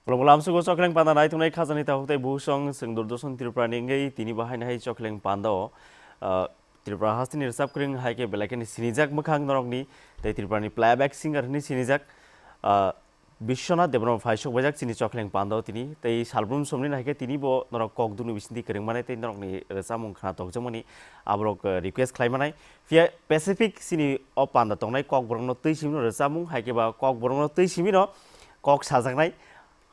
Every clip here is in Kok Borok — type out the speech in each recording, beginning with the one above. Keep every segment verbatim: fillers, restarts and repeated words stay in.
Khulumkha lamsugo chokleng panda nai tongnai khajani takhuk tei buhusong chwng Doordarshan Tripura ni wngwi tini bo haino hai chokleng panda o, ah, Tripura hasteni rwchapkwrwng hai khe belai kheno sinijak mwkhang norokni tei Tripura ni playback singer hwnwi sinijak, ah, Biswanath Debbarma phai sok baijak chini chokleng panda o tini tei salbrum somni hai khe tini bo norok kok dunu bisingtwi kwrwng mani tei norokni rwchapmung khna tokjakmani aborok, ah, request khlai manai. Phiya Pacific chini o panda tongnai kokborokno twi simino rwchapmung hai khe ba kokborokno twi simino kok sajaknai.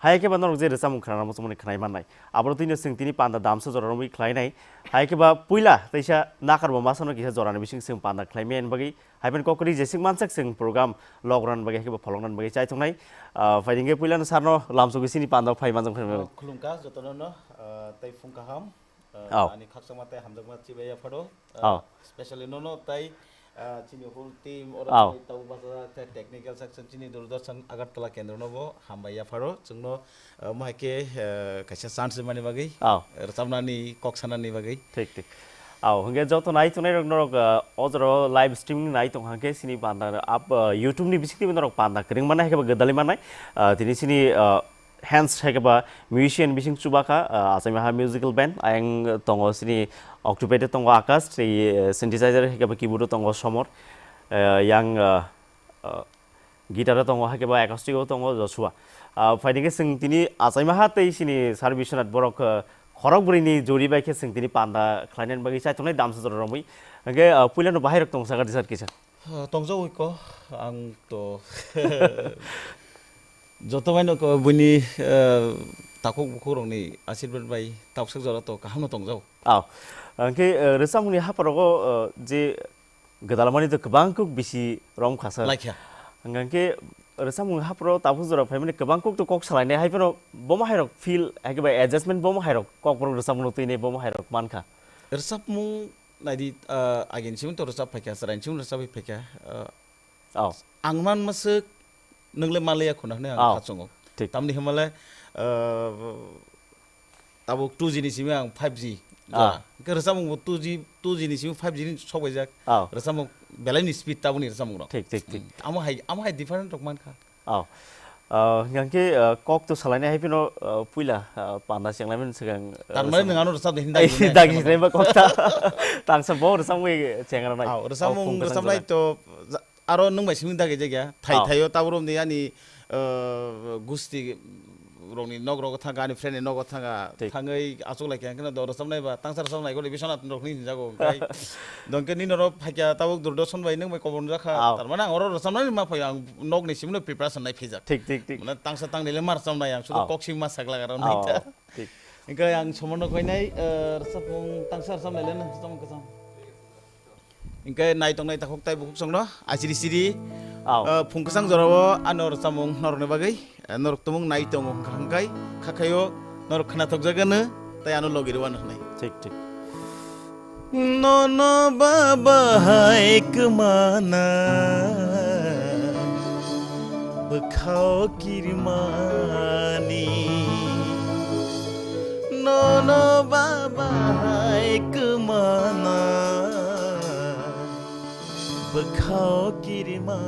Hai khe ba norok je rwchapmung khna muchungmani khnai mannai. Aboro twino chwng tini panda damsa jora romwi khlainai. Hai khe ba puila teisa nakarbo masano kisa jorani bising chwng panda khlaimani bagwi. Hai phano kokori jesik mansak chwng program log rwna bagwi hai khe ba pholok rwna bagwi chai tongnai. Ah, phai hwnkhe puilano sarno lamsogwi chini panda phai manjak phai. Oh, khulumkha jotono no, ah, tei phung kaham. Ah, Aw. Ani khakchangma tei hamjakma chibai yapharo. Ah, Aw. Specially nono tei, ah, chini whole team oro Aw. Tei tabuk bachajak tei technical section chini Doordarshan Agartala kendro no bo hambai yapharo. Chwngno, ah, mo hai khe, ah, kaisa chance mani bagwi. Aw. Rwchapnani kok sanani bagwi. Thik, thik. Aw, hwnkhe joto nai tongnai rok norok, ah, o jora o live streaming nai tong hwnkhe chini panda up, ah, YouTube ni bisingtwi norok panda kwrwng mannai hai khe ba gwdalwi mannai. Ah, tini chini, ah, Hans hai khe ba musician bising chuba kha, ah, achaima ha musical band, ayang tongo chini octopad tongo Akash, tei, eh, synthesizer hai khe ba keyboard tongo Somor, eh, yang, ah, ah, guitar tongo hai khe ba acoustic o tongo Joshua. Ah, phai hwnkhe chwng tini achaima ha tei chini Sir Biswanath borok, ah, khorok bwrwini jori bai khe chwng tini panda khlainani bagwi chai tongnai damsa jora romwi. Hwnkhe, ah, puilano bahai rok tong sakha di sir kisa. Ah, tongjago iko, ang to joto bai no ko buini, eh, takhuk bukhuk rokni asirwad bai tabuk sak jora to kaham no tongjago. Aw. Hwnkhe, eh, rwchapmungni haphar rogo, eh, je gwdalmani to kwbang kuk bisi rom kha sir. Laikha. Hwnkhe rwchapmung haphar o tabuk jora phaimani kwbang kuk to kok salainai hai phano bomo hai rok feel hai khe ba adjustment bomo hai rok kok borok rwchapmung no twinai bomo hai rok mankha. Rwchapmung Naidi, ah, agini simi to rwchap phaikha, chwraini simi rwchapwi phaikha, ah, Oh. Ang man maswk, nwng le malaya khuna hwnwi ang Oh. Khachungo. Thik. Tamni hwnba le, ah, tabuk two G ni simi ang five G Oh. Jora. Hwnkhe rwchapmung bo two G, two G ni simi five G ni sok baijak. Oh. Rwchapmung belai ni speed tabukni rwchapmung rok. Thik, thik, thik. Hmm. Amo hai, amo hai different rok mankha. Oh. Ah, hwnkhe, ah, kok to salainai hai phano, ah, puila, ah, panda chenglai mani swkang, ah, Tar mani sam- nwng ano rwchap de hini Ai, dagi hini dagi hini sinai ba kok ta. Tangsa bo rwchapmung chengra nai. Oh, rwchapmung Oh, phung kwchang rwchapnai jora. To ja-, aro nwng bai simi dagi jagya. Thai Oh. Thaio tabuk romni ani, ah, gusti rokni nok rogo thangkha, ani friend ni nogo thangkha, Thik. Thangwi achuk lai kha, hwnkhe no do rwchapnai ba, tangsa rwchapnai khe Biswanath rokni hinjago, hwnkhe donkhe nini oro phaikha tabuk Doordarshan bai nwng bai kobor nukjakha, Aw. Tar mani ang oro rwchapnani ma phai ang nokni simi no preparation nai phaijak. Thik, thik, thik. Mane tangsa tangni le ma rwchapnai ang, sudu Aw. Kok simi ma sakla aro Aw, nai ta. Thik. Hwnkhe ang somono khainai, eh, rwchapmung tangsa rwchapnai le nang rwchapmung kwcham. Hingke nai tongnai takhuk tai bukhuk songno asiri siri, Aw. Ah, phung kwchang jorao ano rwchapmung norokni bagwi, ah, norok tumung nai tongo hwnkha hwnkhe khakhaio norok khnathokjagano tei ano logi rwano hwnwi. Thik, thik. Nono baba hai kwmana bwkhao kirmani. Nono baba hai kwmana bwkhao kirima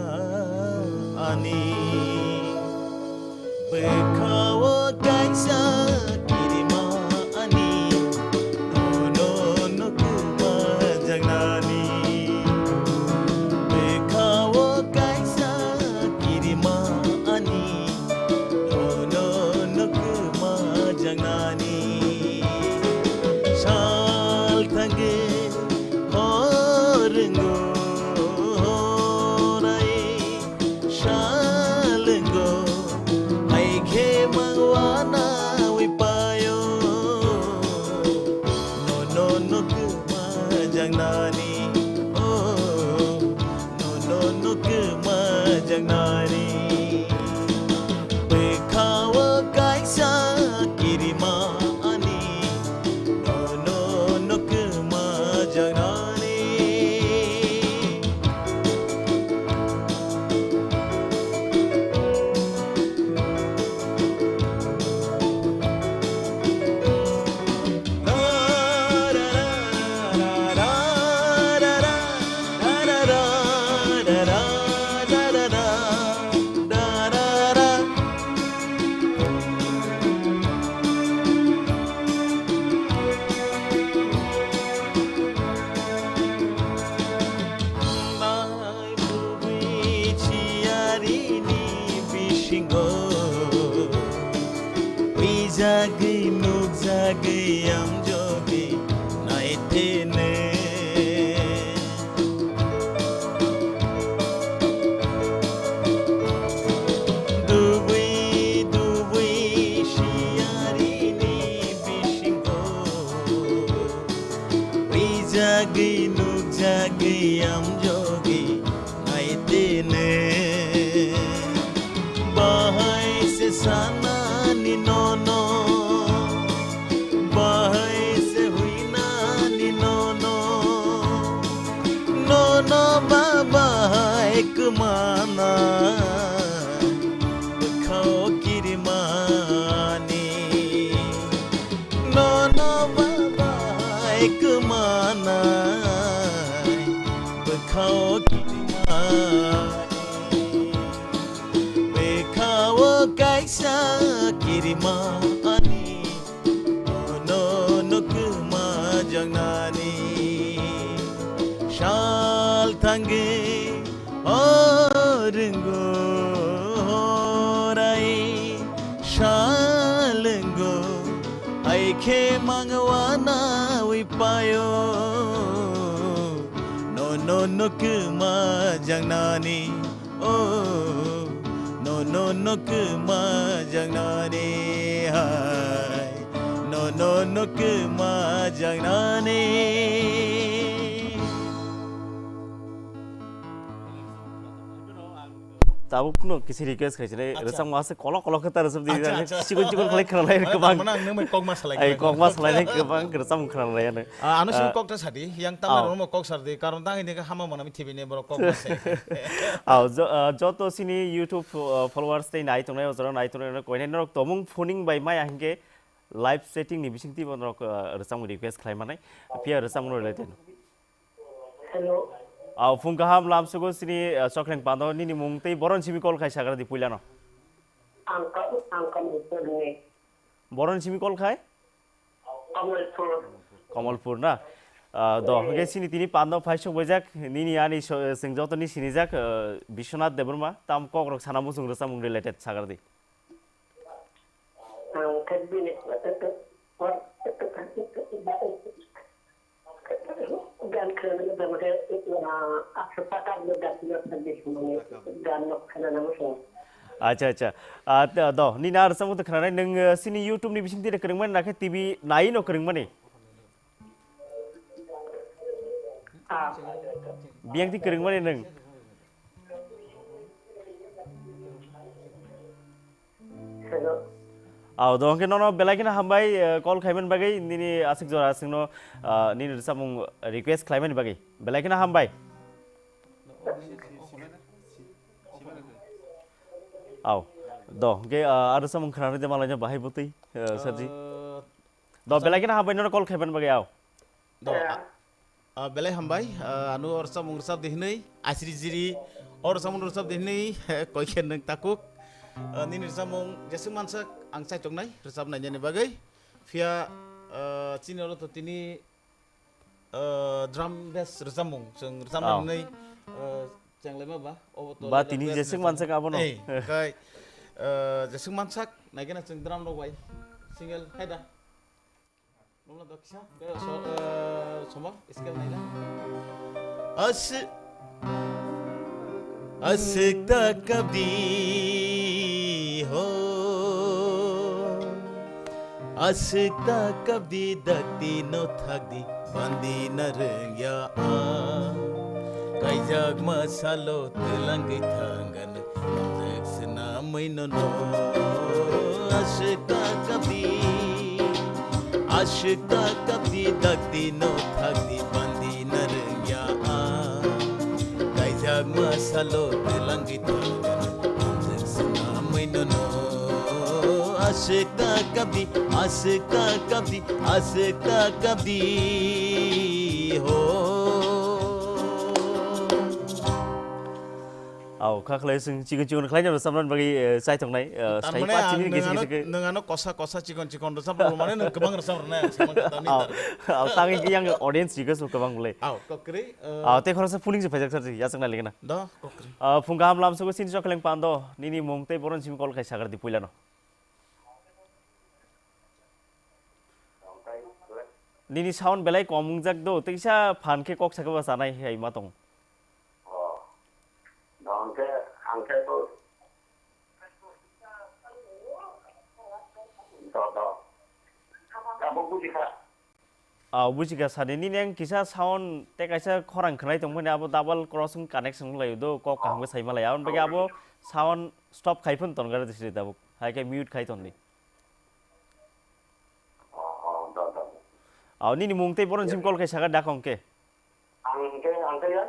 ani. Bwkhao kaisa kirima ani. Nono no kwmajaknani. Bwkhao kaisa kirima ani. Nono no kwmajaknani. Sal thangwi hor wngo horai sal wngo, hai khe mangwana wi paio. Nono no kwmajaknani, oh. Nono no kwmajaknani. Bwkhao kaisa kirima ani. Nono no kwmajaknani. Rini bisingo uijagwi nukjagwi amjogwi naitene. Dubui dubui siyarini bisingo uijagwi nukjagwi amjogwi naitene. Bahai se sanani nono, bahai se huinani nono, nono ba bahai kwmana bwkhao kirimani. Nono babai kwmanai bwkhao kirimani. Bwkhao kaisa kirima ani. Nono kwmajaknani sal thangwi O rwngo horai salwngo, hai khe mangwana wi paio. Nono no kwmajaknani, o, nono no kwmajaknani hai, nono no kwmajaknani. Tabuk no kisi request khai sinai. Acha. Rwchapma se kolok kolok khe ta rwchap di. Acha, acha. Chikon chikon khlai khna lai. Mane kwbang. Tamo nang nang mai kok ma salai. Ai, khlai. Kok ma salai nai kwbang rwchapma khna lai ano. Ah, ano sini kok ta sadi, yang tamo romo kok sardi, karon tang ini ke hama mona mi thibi ne borok kok ma sai. Au, jo-, ah, joto sini YouTube, ah, followers tei nai tongnai, ojora nai tongnai, koinai norok tomung phoning bai maya hingke live setting ni bising tibo norok, ah, rwchapma request khlai manai. Phiya rwchapma related. Hello. Au, phung kaham lamsugo sini, ah, Chokreng Pando nini mung tei boron simi call khai sagra di puilano. Ang ka, ang Kamalpur ni. Boron simi call khai? Kamalpur. Kamalpur na? Ah, do, hwnkhe sini tini Pando phaisok bojak, nini ani so-, sing joto ni sinijak, ah, Biswanath Debbarma, tam kok rok sana muchung rwchapmung related sagra di. Ang khe bini gan khwnani bwkha khe, ah, aswk pakap no dakti no thangdi hwnwi gan no khwnana muchung. Acha, acha. Ah, ta-, do, nini ar samung to khwnanai, nwng, eh, sini YouTube ni bising twi kwrwngmani na khe T V nai no kwrwngmani? Ah. Biyang twi kwrwngmani nwng? Hello. Au, do hwnkhe nono belai kheno hambai, eh, call khaimani bagwi, nini aswk jora aswkno, ah, nini rwchapmung request khlaimani bagwi. Belai kheno hambai. Au, do hwnkhe, ah, aro samung khwnarwi de malaino bahai bwtwi, eh, Sergi. Ah, Do, belai kheno hambai nono call khaimani bagwi, au. Do, ah, ah, belai hambai, ah, ano rwchapmung rwchap di hwnwi, asri jiri, o rwchapmung rwchap di hwnwi, koi khe nwng takuk. Ah, nini rwchapmung jeswk mansak ang chaitok nai, rwchap nainani bagwi. Phiya, ah, chini oro to tini, ah, drum bass rwchapmung, chwng rwchap nainani, ah, chenglaima ba, obo to ba leader tini bass jeswk rwchapmung. Mansak abono. Ei, kai, ah, jeswk mansak, naikhe na chwng drum rok bai, single, hai da. Nokla doksa, kaya so, eh, soma, scale naila. Aswk, aswk ta kabdi ho. Aswk ta kabdi dakti no thakdi, bandi na rwngya a. Kaijak ma salo twlangwi thangano. Swnamwi nono aswk ta kabdi, aswk ta kabdi, dakti no thakdi, bandi na rwngya a. Kaijak ma salo twlangwi thangano, hamjwk swnamwi nono aswk ta kabdi, aswk ta kabdi, aswk ta kabdi ho. Au, kha khlai sing chikon chikon khlai no samran bagi, eh, chai tongnai, eh, Tar sai mane pa ang chini nwng gisi ano, gisi ke. Nwng ano kosa kosa chikon chikon rwchap rw mane nwng kwbang rwchap rwnai ang sama kata ni Au, tar. Au, tang ki yang audience request bo kwbang le. Au, kokri, eh, Au, te khoroksa phuning se phaijak sar ya chang na ligana. Do, kokri. Ah, phung kaham lam sogo sin chok leng pando, nini mung tei boron sim call khai sagar di puila no. Nini sound belai kom wngjak do, teisa phan khe kok sakhe ba chanai hai ma tong. Oh. Do hwnkhe, hwnkhe to. Do, do. Abo buji kha. Ah, buji kha sadi, nini ang kisa sound tei kaisa khorang khwnai tong phani abo double cross wng connection wng lai do, kok kaham khe sai ma lai. Aboni bagwi abo sound stop khai phano ton gare sri tabuk. Hai khe mute khai ton di. Oh, oh, da, da. Aw, nini mung tei boron sim call khai saka da kong ke? Ang ke, ang ke ya,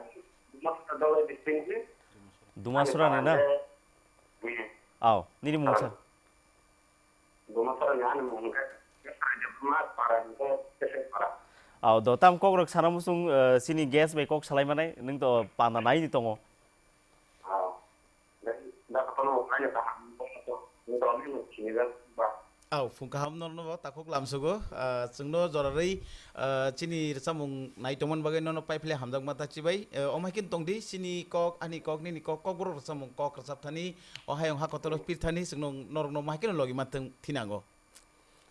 Dumasra dole district ni. Dumasra ni na? Ani para ke, hmm. Aw, nini mung sa? Dumasra ni ani mung ke, Dumas para ke, Kesek para. Aw, do tam kok rok sana musung, eh, sini guest bai kok salai manai, nung to panda nai ni tongo. Aw. Da, da, kono, ani ta, ni to, ni to, ni to, ni to, ba. Au, phung kaham norno bo takhuk lamsugo, ah, chwngno jorarwi, ah, chini rwchapmung nai tongmani bagwi nono paiphle hamjakma ta chibai. Eh, omhai khe tongdi, chini kok, ani kok, nini kok, kokborok rwchapmung kok rwchapthani, ohai wng ha kotolo pirthani, chwngno norokno mahai kheno logi mantwng thinango.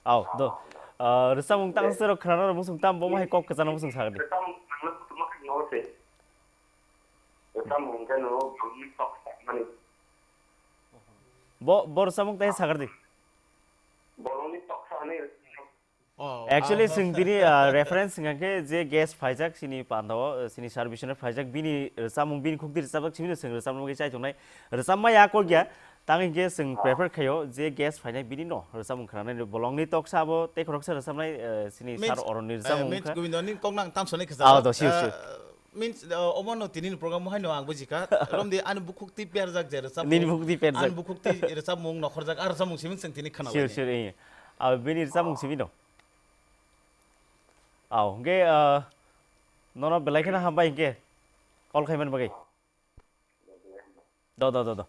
Au, do. Ah, rwchapmung tang sero khwnana rw musung tam bo mahai kok kwchana musung sagdi. Rwchapmung nangna kutumo khe no se. Rwchapmung khe no bangni kok sakmani. Bo, bo rwchapmung tei sagar di. Borokni toksa hwnwi rwchapmung. Oh, actually, ah, chwng tini, ah, reference hwnkha khe je guest phaijak chini pandao, eh, chini service no phaijak, bini rwchapmung, bini khukti rwchapjak simi no chwng rwchapna bagwi chai tongnai. Rwchapma ya kok ya, tang hinkhe chwng prefer khaio je guest phainai bini no rwchapmung khwnanai, bolongni toksa abo tei khoroksa rwchapnai, eh, chini sir Oronni rwchapmung wngkha. Gobindo, nini kok nang tam sonai khwsa. Ah, do, sure, sure. Means, uh, omo no tini ni program haino ang bujikha. Romdi ani bukhuk twi perjak je rwchapmung. Nini bukhuk twi perjak. Ani bukhuk twi rwchapmung nokhorjak, ah, rwchapmung simi chwng tini khwna. Sure, sure, eh. Ah, bini rwchapmung simi no. Au, hwnkhe, ah, nono belai kheno hambai hwnkhe call khaimani bagwi. Do, do, do, do.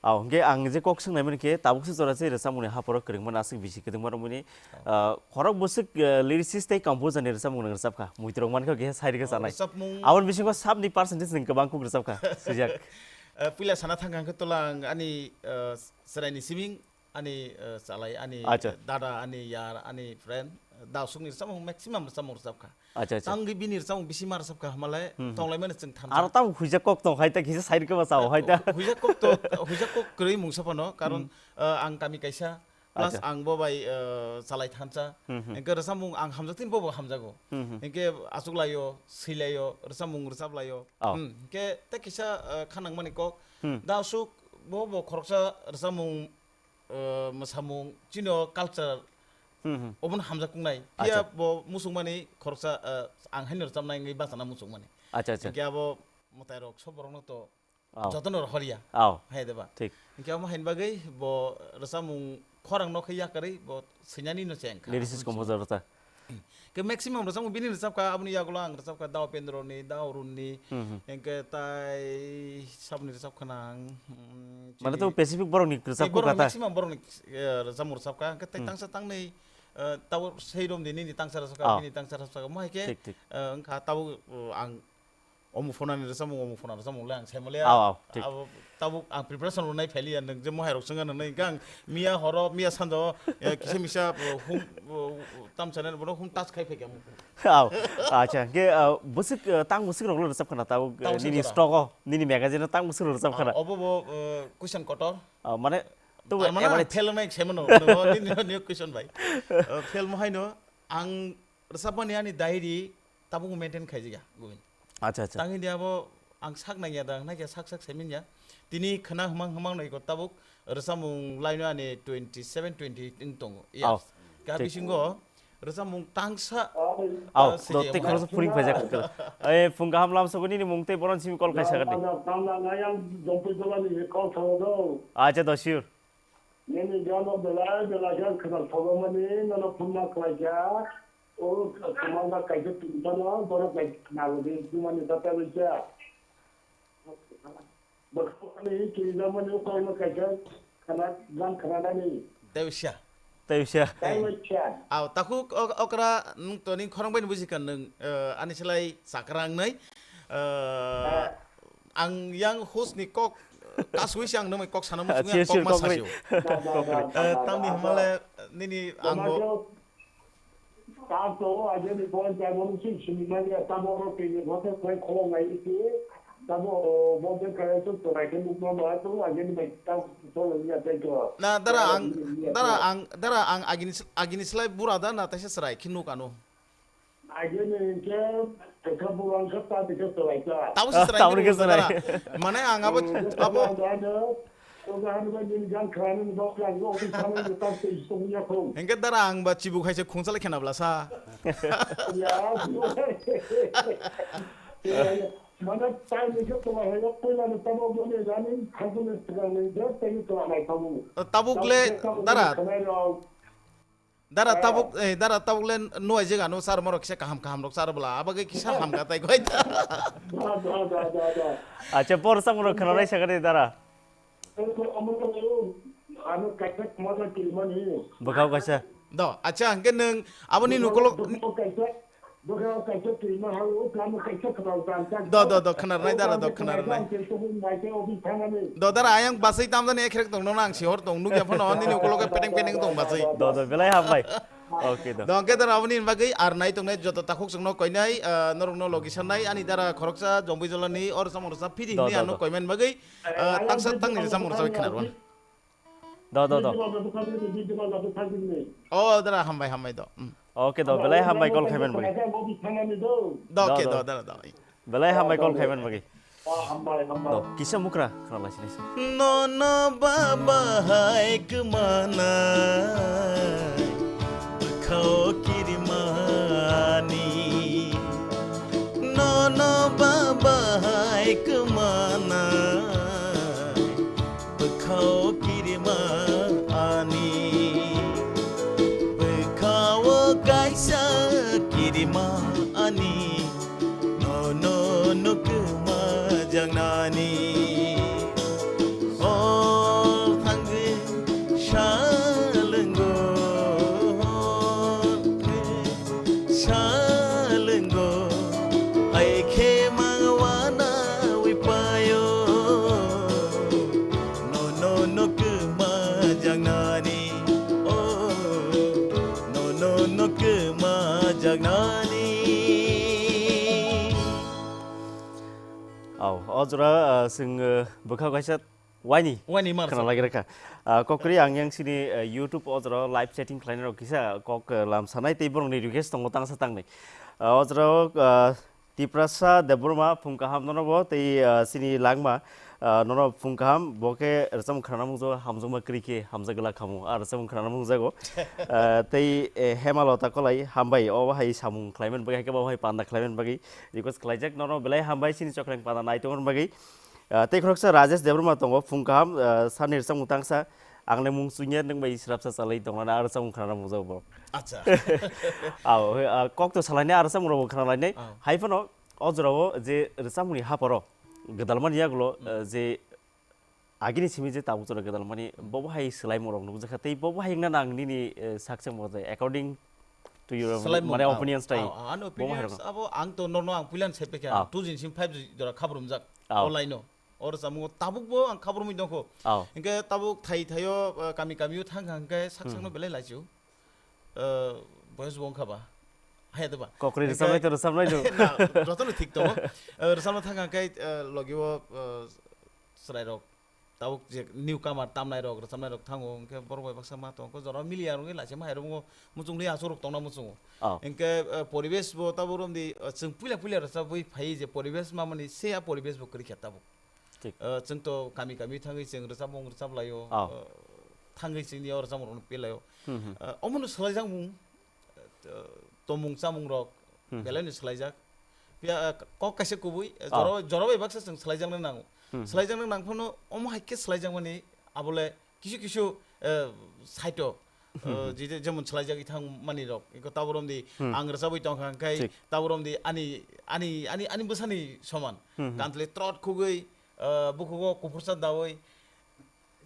Au, hwnkhe ang je kok swngnaimani khe tabukse jora se rwchapmungni haphoro kwrwngmani aswk bisi kwdwngma romwi ni, ah, khorok bwswk, ah, lyricist tei composer ni rwchapmung nwng rwchapkha. Muitrok mankha khe side khe chanai. Rwchapmung. Aboni bisingo sabni percentage nwng kwbang kuk rwchapkha, swijak. Ah, puila sana thangkha hwnkhe tola ang ani, ah, chwraini siming ani, eh, chalai, ani, eh, dada, ani yar, ani friend, eh, daosukni rwchapmung maximum rwchapmung rwchapkha. Acha, acha. Tangwi bini rwchapmung bisi ma rwchapkha, hamale tonglaimani chwng thansa. Aro tamo huijak kok tong hai ta, kisa side khe ba sao hai ta. Huijak kok to, huijak kok kwrwi mungsa phano, karon, eh, ang kami kaisa, plus ang bo bai, eh, chalai thansa. Hwnkhe rwchapmung ang hamjak tini bo bo hamjago. Hwnkhe achuk laio, swi laio, rwchapmung rwchap laio. Hwnkhe tei kisa, eh, kha nangmani kok, daosuk bo bo khoroksa rwchapmung eh, mwsamung, chini o culture, obono hamjak kungnai. Phiya bo muchungmani khoroksa, eh, ang haino rwchapnai wngwi bachana muchungmani. Acha, acha. Hinkhe abo mwtairok sob borokno to jotono rohorya. Hai de ba? Thik. Hinkhe omo haini bagwi bo rwchapmung khorang no khe yakarwi bo swinani no chengkha. Lyricist composer rwchap. Ke maximum rwchapmung bini rwchapkha, aboni yagulo ang rwchapkha Dao Pendro ni, Dao Arun ni, hwnkhe tai saboni rwchapkha nang, mm, mane to specific borok ni rwchapkha ta? Maximum borok ni, eh, rwchapmung rwchapkha, hwnkhe tai tangsa tangnwi, eh, tabo sei rom di nini tangsa rwchapkha, bini tangsa rwchapkha, mo hai khe, eh, wngkha tabo, eh, ang Omo phonani rwchapmung, omo phonani rwchapmung le ang saimaliya. Aw, aw, thik. Abo tabuk ang preparation rwnai phailiya, nwng je mohairok swngya nwngnai, hwnkhe ang miya horo, miya sanjao, eh, kisa misa, eh, hum, eh, tam channel bono hum touch khai phaikha. Aw, acha, hwnkhe, ah, bwswk, eh, tang bwswk rokle rwchapkhana tabuk, eh, nini stock o, nini magazine o tang bwswk rok rwchapkhana. Obo bo, eh, question kotor. Ah, mane, to fail wngnai saimano, nini, nini question bai. Eh, fail mohaino ang rwchapmani ani diary tabuk maintain khaijak ya, Govind. Acha, acha. Tangwi di abo ang sak nangya da, hwnkhai khe sak sak saiman ya. Tini khwna hwmang hwmang nai ko tabuk rwchapmung line o ani twenty seven, twenty eight wng tongo. Yes. Aw. Ka bisingo rwchapmung tangsa, aw, ah, do tei khoroksa phuring phaijak. Eh, phung kaham lam sogo nini mung tei boron simi call khai sakani. Acha, do sure. Nini jono belai belai khe khwna thogomani nono phunma khlaikha. O khwmana kaisa tongmano borok bai khwnalogwi thumani ta tabukha. Bwkhani kirijamani ukhorno kaisa khana, gan khananani. Tei wisa. Tei wisa. Tei wisa. Aw, takhuk ok-, okra nwng toni khorang bai ni bujikha nwng, eh, ani slai chakrang nai. Eh, ang yang host ni kok kasui se ang nwng kok sana muchung. Sure, yang kok sure, ma kok sasio. Da, da, da, da, da, da. Eh, tamni da, da. Hamale nini Da, angbo. Ma, Tamo ageni bon tamo sing sini mani tamo ro pini hote koi kholo ngai isi. Tamo bon de kaya so to rai kenu no ma to ageni bai tamo solo ni atai to. Na dara ang, dara ang, dara ang agini, agini slai bura da na taisa srai khinu kanu. Ageni ke ka bura ang ka ta de ka srai ka. Tamo si srai. Tamo ke srai. Mane ang abo, abo. Hingke dara ang ba chibu khaise khungsa le khena bla sa. Mana time ni joto ma hego poila ni tamo boni jani khasum ni srang ni je tei to anai tamo. Tabuk le dara. Dara tabuk, eh, dara tabuk le nuai jega no sar morok kisa kaham kaham rok sar bla abage kisa hamka tai goi ta. Da, da, da, da, da. Acha por samro khana nai sagade dara. Ano kaisa khama kirimani. Bwkhao kaisa. Do, acha, hwnkhe nwng aboni nukolok. Bwkhao kaisa, bwkhao kaisa kirima hao, kamo kaisa khama jang jang. Do, do, do, khwnarnai dara, do, khwnarnai. Do, dara, ayang basai tamjani ekhrek tong, nono ang sihor tong, nukya phano, nini ukolok peteng peteng tong basai. Do, do, belai hambai. Okay, do. Do, hwnkhe dara, aboni bagwi ar nai tongnai joto takhuk chwngno koinai, ah, norokno logi sanai, ani dara khoroksa, Jombai Jolani, or samung rwsa, phidi hwnwi ano koimani bagwi. Ah, taksa tangni rwchapmung rwchapwi khwnarwan. Do, do, do. Oh, dara, hambai, hambai do. Mm. Okay, do, belai hambai call khaiman bagwi. Do, okay, do, dara, do. Belai hambai call khaiman bagwi. Do, kisa mukra khna lai sinai se. Nono baba hai kmana. Bwkhao kirimani nono baba hai kmana bwkhao kirima ani bwkhao kaisa kirima ani. Nono no kwma jangnani. Hor thangwi salwngo, salwngo, hai khe mangwana wi payo. Nono no kwma jangnani, oh, nono no kwma jangnani. Au, o jora, ah, chwng, ah, bwkha kaisa waini Waini mar khna sa. Lagi rwkha. Ah, kokri ang yang sini, ah, YouTube o jora live chatting khlainai rok kisa kok, ah, lam sanai tei borokni request tongo tangsa tangnai. Ah, o jora, ah, Tiprasa Debbarma phung kaham nono bo tei, ah, sini langma, ah, nono phung kaham bo khe rwchapmung khna mungjago hamjakma kwrwi khe hamjak glak khamu. Ah, rwchapmung khna mungjago. Ah, tei, eh, Hemalota Kolai hambai o hai samung khlaiman bagwi hai khe bo hai panda khlaiman bagwi. Request khlaijak nono belai hambai sini chokrang panda nai tongmani bagwi. Ah, tei khoroksa Rajesh Debbarma tongo, phung kaham, ah, sani rwchapmung tangsa, ang le mung chungya nwng bai srapsa chalai tongmani, ah, rwchapmung khna mungjago bo. Acha. Au, ah, kok to salaini, ah, rwchapmung rokbo khna lainai. Au. Hai phano o jorao je rwchapmungni haporo gwdalmani yagulo, ah, je Agini simi je tabuk jora gwdalmani, bobo hai swlaimung rok nukjakha, tei bobo hai wngna nang nini, eh, sak chengmung je according to your, Swlaimung, mane, ah, opinions tai, ah, ah, ani bobo hai opinions rok. Abo ang to norno ang puilan sai pekha, ah, two thousand five jora khabrumjak, ah, online no. O rwchapmungo tabuk bo ang khabrumwi tongkho. Ah. Hinkhe tabuk thai thaio, eh, kami kamio thangkha hinkhe sak sakno, hmm, belai laisio. Eh, boyos bo wngkha ba? Hai da ba? Kokri hinkhe rwchapnai to rwchapnai do. Na, jotono thik tongo. Eh, rwchapna thangkha hinkhe, eh, logi o, eh, chwrairok tabuk je newcomer tamnairok, rwchapnairok thango, hinkhe borok bai baksa ma tongkho, jorao miliya rwngwi laisima hai rwmwngo, muchungli aswkrok tongna muchungo. Oh. Hinkhe, eh, poribesh bo tabuk romdi, eh, chwng puila puila rwchapwi phaiwi je poribesh mamani se a poribesh bo kwrwi kha tabuk. Thik. Eh, chwng to kami kami thangwi chwng rwchapmung rwchap laio, oh, eh, thangwi chwngni o rwchapmung rokno pelaio. Hmm, hmm. Eh, omono swlaijakmung, eh, tomung chamung rok, hmm, belai no swlaijak. Phiya, eh, kok kaisa kubui, eh, oh, jora, jora bai baksa chwng swlaijakna nango. Hmm. Swlaijakna nang phano omo hai khe swlaijakmani abole kisu kisu, eh, side o, hmm, eh, hmm, je, je, jemon swlaijak ithang mani rok. Iko taborom di, hmm, ang rwchabwi tongkha hwnkhe, thik, taborom di ani, ani, ani, ani bwsani soman. Hmm, hmm. Kantli trot khugwi, ah, bukhugo kuphursa dawi,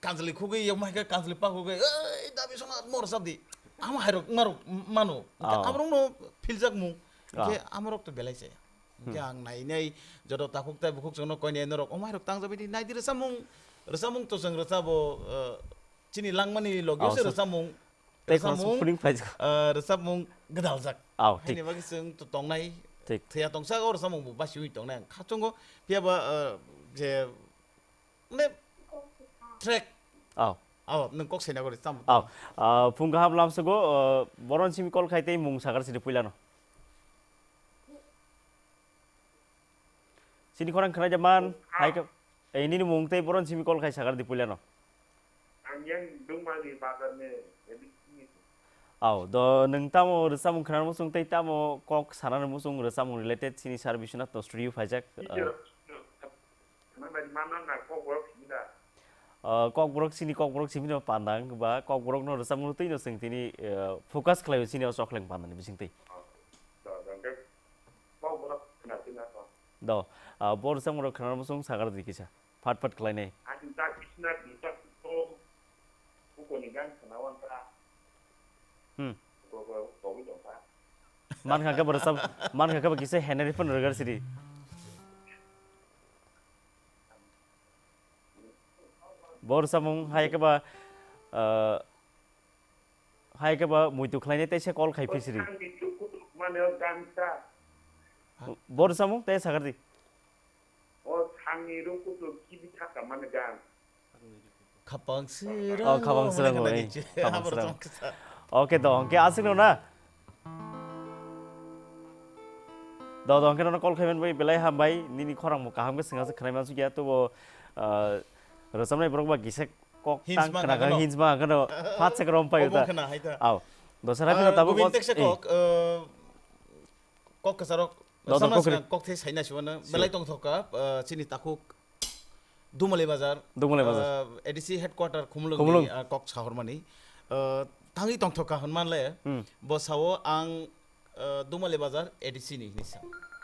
kanjli khugwi, yokma hai khe kanjli pa khugwi, "Ei, dabi sona, mor sabdi." Amo hairok, marok, mano. Hwnkhe Oh. aborokno philjak mung, hwnkhe Oh. amorok to belai se. Hwnkhe Hmm. ang nai nai, joto takhuk tai bukhuk chwngno koi nai norok, omo hairok tang jabai di, nai di rwchapmung, rwchapmung to chwng rwchabo, ah, chini langmani logio Oh, se so rwchapmung, Tei khoroksa rwchapmung, phuring phaijak. ah, rwchapmung gwdaljak. Oh, Haini thik. bagwi chwng to tongnai, Thik. thwiya tongsa o rwchapmung bo basiwi tongnai ang kha chwngo, phiya ba, ah, je, mane, track. Oh. Oh, nwng kok saina gori, tamo, Oh, tamo. ah, phung kaham lamsogo, ah, boron simi call khai tei mung sakar sidi puilano. Sini khorang khwnai jaman, hai ka, eh, nini mung tei boron simi call khai sakar di puilano. Ang yang Dungmali bazar ni, Aw, do nwng tamo rwchapmung khwnani muchung tei tamo kok sanani muchung rwchapmung related sini service na to studio phaijak, uh, Teacher, nang bai mana na kok borok simi da? Uh, kok borok sini kok borok simi no pandang ba kok borok no rwchapmung twi no chwng tini, uh, focus khlaio sini o chokleng pandani bising twi. Oh, do, do, do. Kok borok khna sina to. Do, uh, bo rwchapmung rok khwnani muchung sagar di kisa. Phat phat khlainai. Ani ta bisna di ta ko, ko ni gan khna wan ta. Hmm. Ko, ko, ko wi dong ta. Man kha khe bo rwchap, man kha khe bo kisa Henry phone rwgar sidi. Bo rwchapmung hai khe ba, ah, hai khe ba muitu khlainai teisa call khai phi sidi. Thangni ruk kutuk mane o gan ta. Bo rwchapmung tei sagar di. O thangni ruk kutuk kibi thaka mane gan. Khapang sirang Oh, khapang sirang bo, eh, khapang sirang. Okay, do, hwnkhe aswk no na? Do, do, hwnkhe nono call khaiman bai belai hambai, nini khorang bo kaham khe swnga se khwnai mansukya, tubo, ah, rwchapnai borok ba gisek kok Hints tang ma khna khna kheno. Hints ma kheno, phat se krom pai Obo uta. Khna hai ta. Aw, dosra Ah, kheno tabuk Gobin o, tekse eh. Kok, ah, kok kwcharok, Do, do, samna kok ri. Swnga kok thai saina siwana, Sure. Belai tongthok ka, ah, chini takhuk Dumali Bazar, Dumali Bazar. Ah, A D C headquarter Khumulwng Khumulwng. Ni, ah, kok sahormani. Ah, thangwi tongthok ka hwnman le, Hmm. Bo sao ang, ah, Dumali Bazar A D C ni hinwi sa.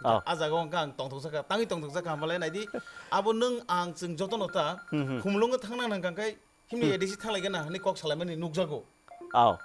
Oh. Ah jaga o hwnka ang tongthok saka, tangwi tongthok saka hwnma le naidi, abo nwng ang chwng jotono ta, Hmm, hmm. Khumulwng o thangna nang kang kai, himni Hmm. A D C thanglaigana hwnwi kok salaimani nukjago. Aw.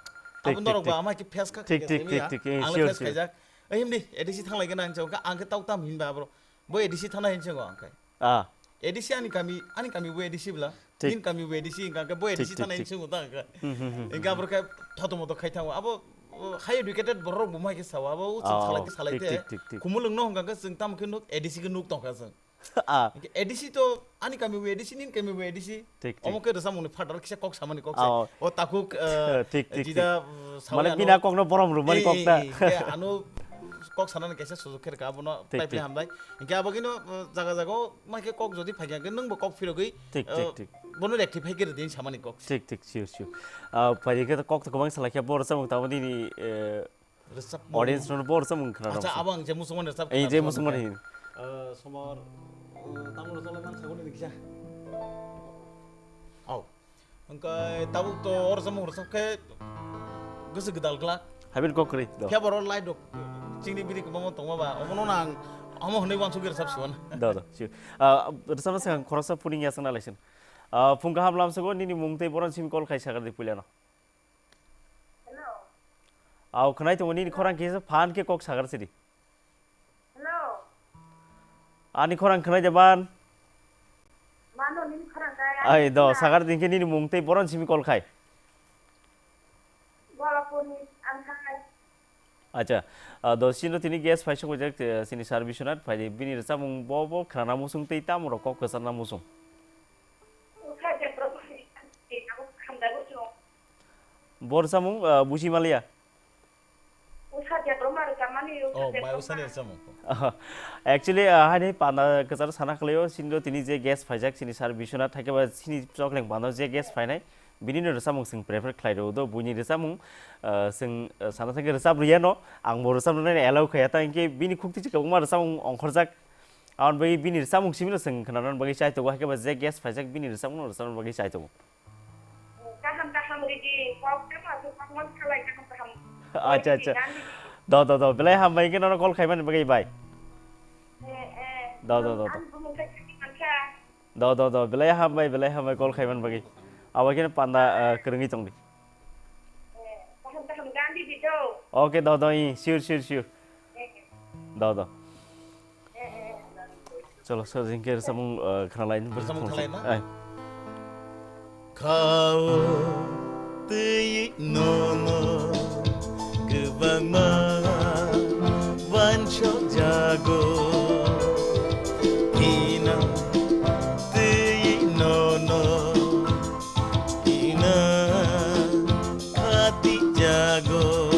Thik, Abo thik, norok thik. Ba ama ki face kha Thik, kha thik, kha thik, thik, eh, ang le sure, face sure. Khaijak. Eh, himdi A D C thanglaigana hinwi sa, ang khe tau tam hinba abro. Bo A D C thana hinwi sa ang khe. Ah. A D C ani kami, ani kami bo A D C bla. Thik. Nini kami bo A D C hingka khe bo Thik, A D C thik, thana thik. Hinwi sa ta khe. Hmm, hmm, hmm, Hingka hmm. Abro khe thoto moto khai thango. Abo, uh, high educated borok bo mai khe sao. Abo chwng Oh, salai te salai thik, te. Thik, thik, thik. Khumulwng no hingka khe chwng tamo khe nuk A D C khe nuk tong kha chwng. Ah. Hingke A D C to ani kami bo A D C, nini kami bo A D C. Thik, thik. Omo khe rwchapmung ni phataro kisa kok samani kok se. Oh. O takhuk, eh, Thik, thik, jida, thik. Uh, Mane sawi ano bina kokno borom rwmani Eh, kok ta. Eh, eh, hingke ano kok sanani kaisa sujok khe rwkha abono Thik, pai pai thik. Hambai. Hingke abo kino, uh, jaga jaga o mai khe kok jodi phai khe nwng bo kok phirogwi, Thik, uh, thik, thik. Bono rectify khe rwdi samani kok se. Thik, thik, sure, sure. Ah, phai khe kok to kwbang salai khe bo rwchapmung tamo nini, eh, Rwchapmung. Audience no bo rwchapmung khna Acha, rwchapmung. Abo ang je musukmani rwchap Ei, khna je rwchapmung musukmani khe. Hin. Ah, somor, uh, tamo rwchap lai man saguni ni kisa. Au. Hwnkhe tabuk to o rwchapmung rwchap khe goso gwdal glak. Habit kok kwrwi, do. Khe borok light rok chingni bini kwbangma tongma ba, omono nang omo hwnwi uansugwi rwchap siwan. Do, do, sure. Ah, rwchapna swkang khoroksa phuring ya swngna laisin. Ah, phung kaham lamsogo nini mung tei boron simi call khai sagar di puilano. Hello. Au, khwnai tongo nini khorang kisa phan khe kok sagar sidi. Hello. Ani khorang khwnai de ban. Mano nini khorang kaya. Ai do, sagar din khe nini mung tei boron simi call khai. Bolapurni ang khai. Acha, ah, do sino tini guest phai sokojak, eh, sini service unat phai bini rwchapmung bo bo khwnana musung tei tamo rok kok kwcharna musung. Usa jabra mani ang khai abo khamda bo chwng. Bo rwchapmung, ah, buji maliya. Usa jabra ma rwchapmani, usa Oh, jabra bai ma. Usani rwchapmung. Actually, ah, haini panda kwcharo sana khlaio, sindro tini je guest phaijak, sini sir Biswanath, haikhe ba sini chokleng panda je guest phainai, bini no rwchapmung chwng prefer khlai rw do, buini rwchapmung, ah, chwng, ah, sana thangkhe rwchap rwya no, ang bo rwchap rwnai allow khaiya, ta hinkhe bini khukti se kwbangma rwchapmung ongkhorjak, aboni bagwi bini rwchapmung simi no chwng khwnana bagwi chai tongo, haikhe ba je guest phaijak, bini rwchapmung no rwchapna bagwi chai tongo. Kaham kaham ridi, kok tamo aswk kokmon salai kaham kaham. Acha, acha. Ridi, nani ridi. Do, do, do. Belai hambai khe nono call khaimani bagwi bai. Eh, eh. Do, do, do, do. Ang bumung khe thani mankha. Do, do, do, belai hambai, belai hambai call khaiman bagwi. Abo khe panda, ah, kwrwngwi tongdi. Kaham kaham gan di di do. Okay, do, do, i, sure, sure, sure. Do, do. Cholo, so jing khe samung, ah, khna lai ni. Samung khalai na? Ai. Khao twi nono kwbangma wansok jago. Ina twi nono ina khati jago.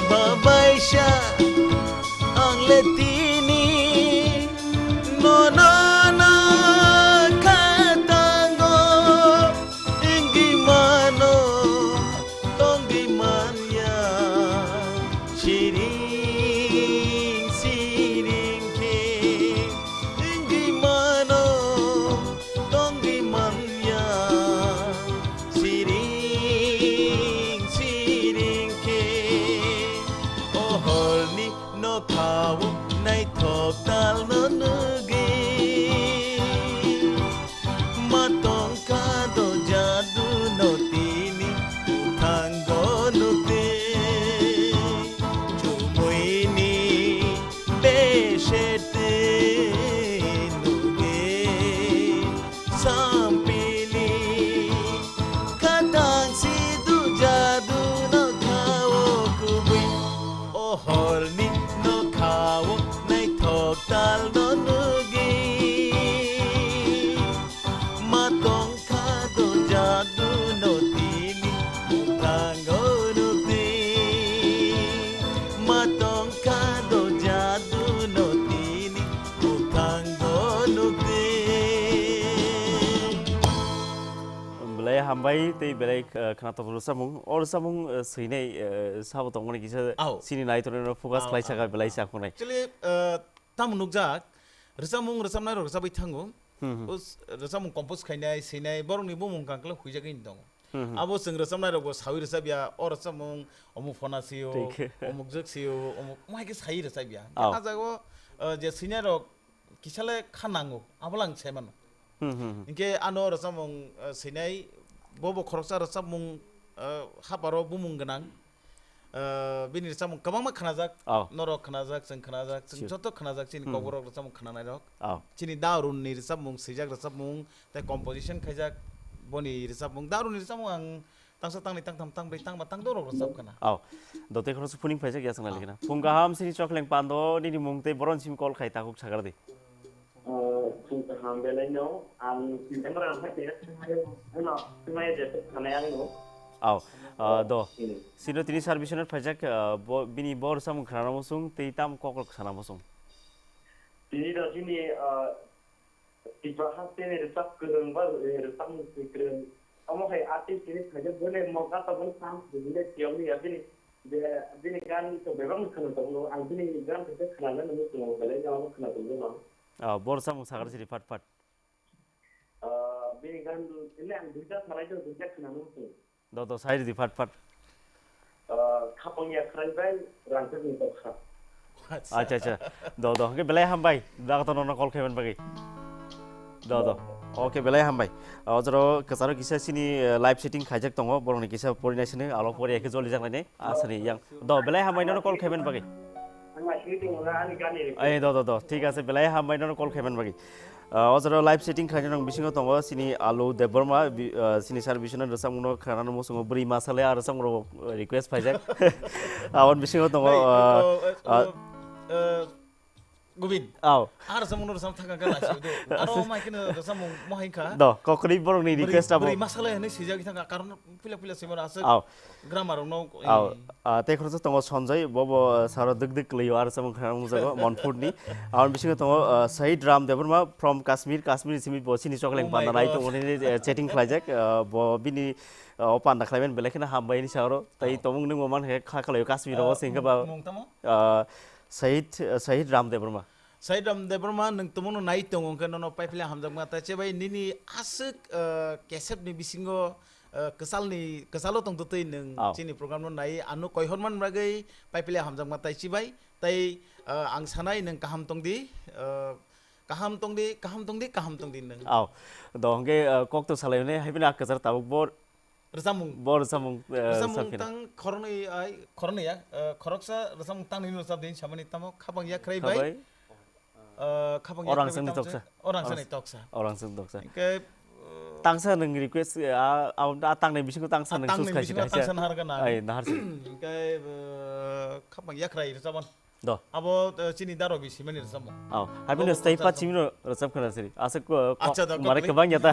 Babaisa ang le tini nono no khatango. Wngwi mano, tongwi manya, siring siring khe. Wngwi mano, tongwi manya, siring siring khe. O horni nokhao naithok talno nugwi. Ma tongkha do jadu no tini bwthango nukdi. Chumuini besete nukdi sampili. Khatang sidu jadu no khao kubui. O horni nokhao naithok talno nugwi. Ma tongkha do jadu no tini bwthango nukdi. Ma tongkha do jadu no tini bwthango nukdi. Belai hambai tei belai, eh, khwnathok rwchapmung. O rwchapmung, eh, swinai, eh, sabo tongmani kisa Au. Sini naitorno focus Au, khlai saka au, belai au. Sakhonai. Actually, eh, tamo nukjak, rwchapmung rwchapnairok rwchapwi thango. Hmm, hmm. O s-, rwchapmung compose khainai, swinai, borokni bumung kangkla huijagwi tongo. Hmm, hmm. Abo chwng rwchapnairokbo sawi rwchapya, o rwchapmung omuk phona sio, Thik. Omuk jwk sio, omuk, omuk hai khe sawi rwchapya. Au. A jago, eh, je swinairok kisale kha nango, abo lang sai mano. Hmm, hmm, hmm. Hinkhe ano rwchapmung, eh, swinai, bobo khoroksa rwchapmung, eh, haparo bumung gwnang. Eh, bini rwchapmung kwbangma khnajak, Oh. Norok khnajak, chwng khnajak, chwng Sure. Joto khnajak, chini Hmm. kokborok rwchapmung khnanairok. Oh. Chini Da Arunni rwchapmung, swijak rwchapmung, tei composition khaijak, boni rwchapmung. Da Arunni rwchapmung ang tangsa, tangni, tangtham, tangbrwi, tangba, tangdorok rwchap khna. Oh. Dote khoroksa phuning phaijak ya sangna Oh. Likna. Phung kaham sini chokleng pando, nini mung tei boron sim call khai takhuk sagar di. Oh, phung kaham belai no, ang September ang phai tei, ano, swmai je, ano, ang no. Au, ah, do. Hmm. Sino tini service no phaijak, ah, bo, bini bor samung khnana musung, tei tam kok rok sana musung. Tini do tini, ah, Tripura haste ni rwchap kwrwng ba, eh, rwchap musung kwrwng. Omo hai artist tini phaijak bole mo kata bole sam bole tiyok ni ya bini, je bini gan to bebak khana to ang bini gan to khana na musung belai no khana to no. Ah, bor samung sagar siri phat phat. Ah, bini gan, ele ang duita salai do, duita khna nung sung. Do, do, sai di phat phat. Ah, khapang ya khrai bai, rang khas ni tokha. Acha, acha. Do, do, hwnkhe belai hambai. Da to nono call khaiman bagwi. Do, do. Okay, belai hambai. Ah, ojoro kwcharo kisa sini, eh, live setting khaijak tongo, borokni kisa porinai sini, alo pori ekhe joli jak nai. Asani yang. Do, belai hambai nono call khaiman bagwi. Ang asini tongo na ani gani. Ai, do, do, do. Thik ase, belai hambai nono call khaiman bagwi. Ah, ojoro live setting khlaina nang bisingo tongo sini Alu Debbarma, bi-, ah, sini sar bisino rwchapmungno khnana musungo bwrwi masale ar rwchapmung request phaijak. Aboni bisingo tongo, Nai, ah, to, eh, ah, eh, Gobin. Aw. Ar rwchapmungno rwchap thangka gala sido. Aro mai kino rwchapmung mohai kha. Do, kokri borokni Bwrwi, request abo. Bwrwi masale hwnwi swijak thangka karon pila pila swimar aswk. Aw. Grammar rokno, Aw, eh, ah, tei khoroksa tongo Sanjay, bo bo, ah, saro dwk dwk kwlwi o, ar samung khana mungjago, Monpurni. Aboni bisingo tongo, ah, Shahid Ram Debbarma from Kashmir, Kashmir simi bo sini chokleng Oh my panda nai God. Tongo nini, eh, chatting khlaijak, ah, bo bini, ah, o panda khlaiman belai kheno hambai ni saro. Tei Oh. Tomung nungbo man khe kha khlaio Kashmir rogo Ah, singkhe ba, mung tamo? Ah, Shahid, ah, Shahid Ram Debbarma. Saidam Debbarma, nwng tumungno nai tongo, hwnkhe nono paiphle hamjakma taichi bai nini aswk, eh, kesepni bisingo, eh, kwchalni, kwchalo tongtwtwi nwng Aw. Chini programno nai, ano koihorman bagwi paiphle hamjakma taichi bai. Tai, eh, ang sanai nwng kaham tongdi, eh, Kaham tongdi, kaham tongdi, kaham tongdi nwng. Aw, do hwnkhe, uh, kok to salai hwnwi, hai phano a kwchar tabuk bo Rwchapmung. Bo rwchapmung, uh, Rwchapmung saphina. Tang khoroknwi ai, khoroknwi ya, uh, khoroksa rwchapmung tang nini rwchap din samani tamo khapang yakhrai bai. Khabai. Uh, khapang yakhrai bai tamo se. Orangsani toksa. Orangsani toksa. Orangsani toksa. Hwnkhe, uh, tangsa nwng request, uh, a, a, a tangnai bisingo tangsa nwng choose khai sida. Tangsa nahargana. Ai, naharsi. Hwnkhe, uh, khapang yakhrai rwchaban. Do. Abo, eh, chini daro bisi mani rwchapmung. Oh, hai bini stay pa chimino rwchap khna siri. Asa ko, ko, acha, do, mare kok kwbang ya ta.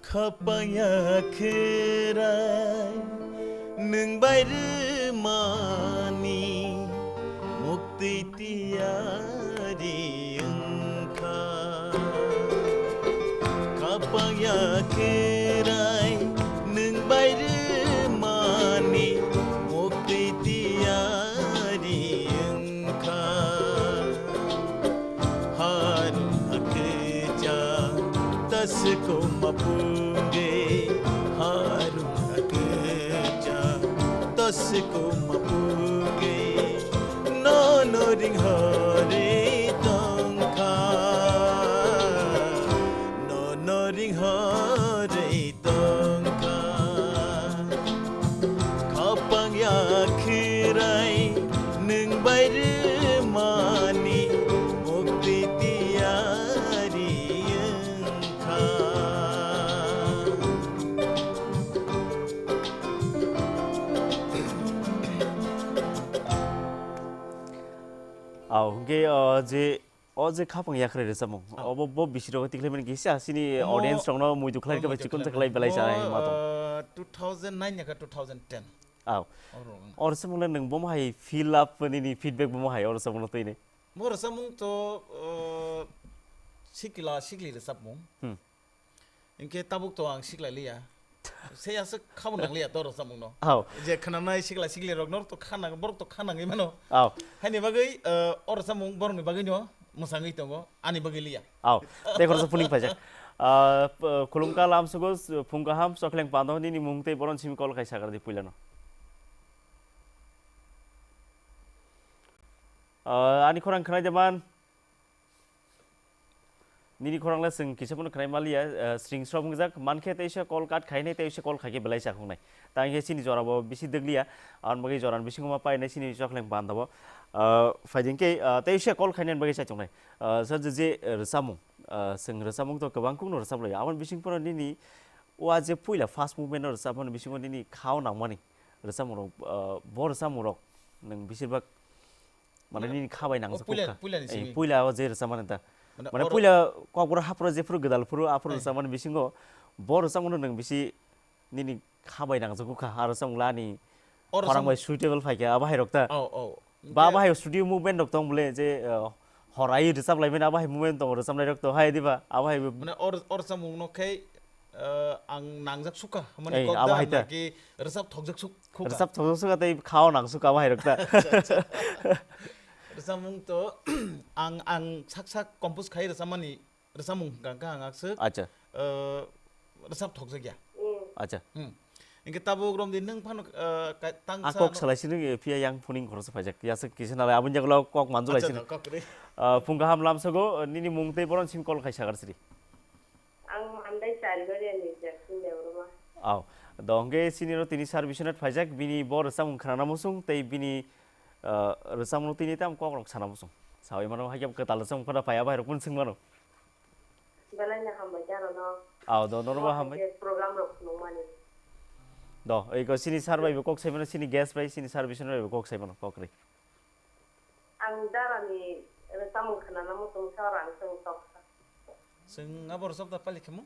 Khapang ya khwrai nwng bai rwmani mukti tiyari wngkha. Khapang ya khwrai nwng bai rwmani mukti tiyari wngkha. Harung hakhe cha taswk ma pungge, harung hakhe cha taswk ma pungge. Nono ring hore tongkha, nono ring hore tongkha. Khapang ya khwrai nwng bai rwmani mukti tiyari wngkha. Aw, hwnkhe, o, je, o je khapang yakhrai rwchapmung, ah, obo bo bisirok tikhlaimani kisa chini audience rokno muitu khlai khe bai chikon khlai belai cha hai ma tong. Two thousand nine ya kha two thousand ten. Aw. Oro, mm. O rwchapmung le nwng bomo hai feel up nini feedback bomo hai o rwchapmung no twi ni. Bo rwchapmung to, uh, sikla sikli rwchapmung. Hmm. Hinkhe tabuk to ang siklai liya. Se aswk kha bo nang liya to rwchapmung no. Aw. Je khwnanai sikla sikli rok no to kha nang, borok to kha nangwi mano. Aw. Haini bagwi, uh, o rwchapmung borok ni bagwi no mwsangwi tongo, ani bagwi liya. Aw. Tei khoroksa phuning phaijak. Ah, p-, khulumkha lamsugo, phung kaham, chokhleng pando nini mung tei boron simi call khai sagar di puilano. Ah, ani khorang khwnai de man. Nini khorang le chwng kisa phano khwnai maliya, ah, sring srok wngjak, mankhe teisa call cut khainai, teisa call khaikhe belai chakhoknai. Tangkhe chini jora bo bisi dwgliya, aboni bagwi jora ni bisingo ma painai chini chokhleng panda bo. Ah, phaidi hinkhe, ah, teisa call khainani bagwi chaichoknai. Ah, sa je, je, eh, rwchapmung, ah, chwng rwchapmung to kwbang kukno rwchaplaiyo. Aboni bising phano nini o a je puila first movement no rwchapmani bisingo nini khao nangmani rwchapmung rok, ah, bo rwchapmung rok nwng bisir bak mane nini kha bai nangjak puila, kha. Puila ni simi. Puila o je rwchapmani ta. Mane puila kokborok haphuru jephuru gwdal phuru aphuru rwchapmani bisingo bo rwchapmung no nwng bisi nini kha bai nangjak kha, aro chwng lani khorang bai suitable phai khe abo hai rok ta. Oh, oh. Ba abo hai studio movement rok tong bole je, uh, horai rwchap lai mani abo hai movement tong rwchap lai rok to hai diba abo hai. Mane or, or samung no khai, uh, ang nangjak sukha mane kok abo da hai ta. Naki rwchap thokjak suk khuka. Rwchap thokjak sukha tei khao nang sukha abo hai rok ta. Acha, acha. Rwchapmung to ang, ang sak sak compose khai rwchapmani. Rwchapmung hwnkha khe ang akswk, acha, eh, rwchap thokjak ya. Acha. Hmm. Hinkhe tabuk romdi nwng phano, eh, ka-, tang a sa kok no salai sini phiya yang phuning khoroksa phaijak. Yaswk kisa nalai aboni jagolo kok manjulai sini. Acha, kok ri. Eh, phung kaham lamsogo, nini mung tei boron sim call khai sagar siri. Ang Mandai Charibaria ni Jackson Debbarma. Aw. Do hwnkhe sini ro tini service net phaijak, bini bo rwchapmung khwnana muchung tei bini, eh, rwchapmung tini tam kok rok sana muchung. Sawi mano hai khe kwtal rwchapmung khwna phai abo hai rok phano swng mano. Belai no hambai da rwno. Aw, do, norok bo hambai. Program rok phunukmani. Do, eko sini sir bai bo kok sai mano, sini guest bai, sini service bai bo kok sai mano, kok ri. Ang dara ni rwchapmung khwnana muchung sa rang chwng toksa. Chwng abo rwchap da pali khemo?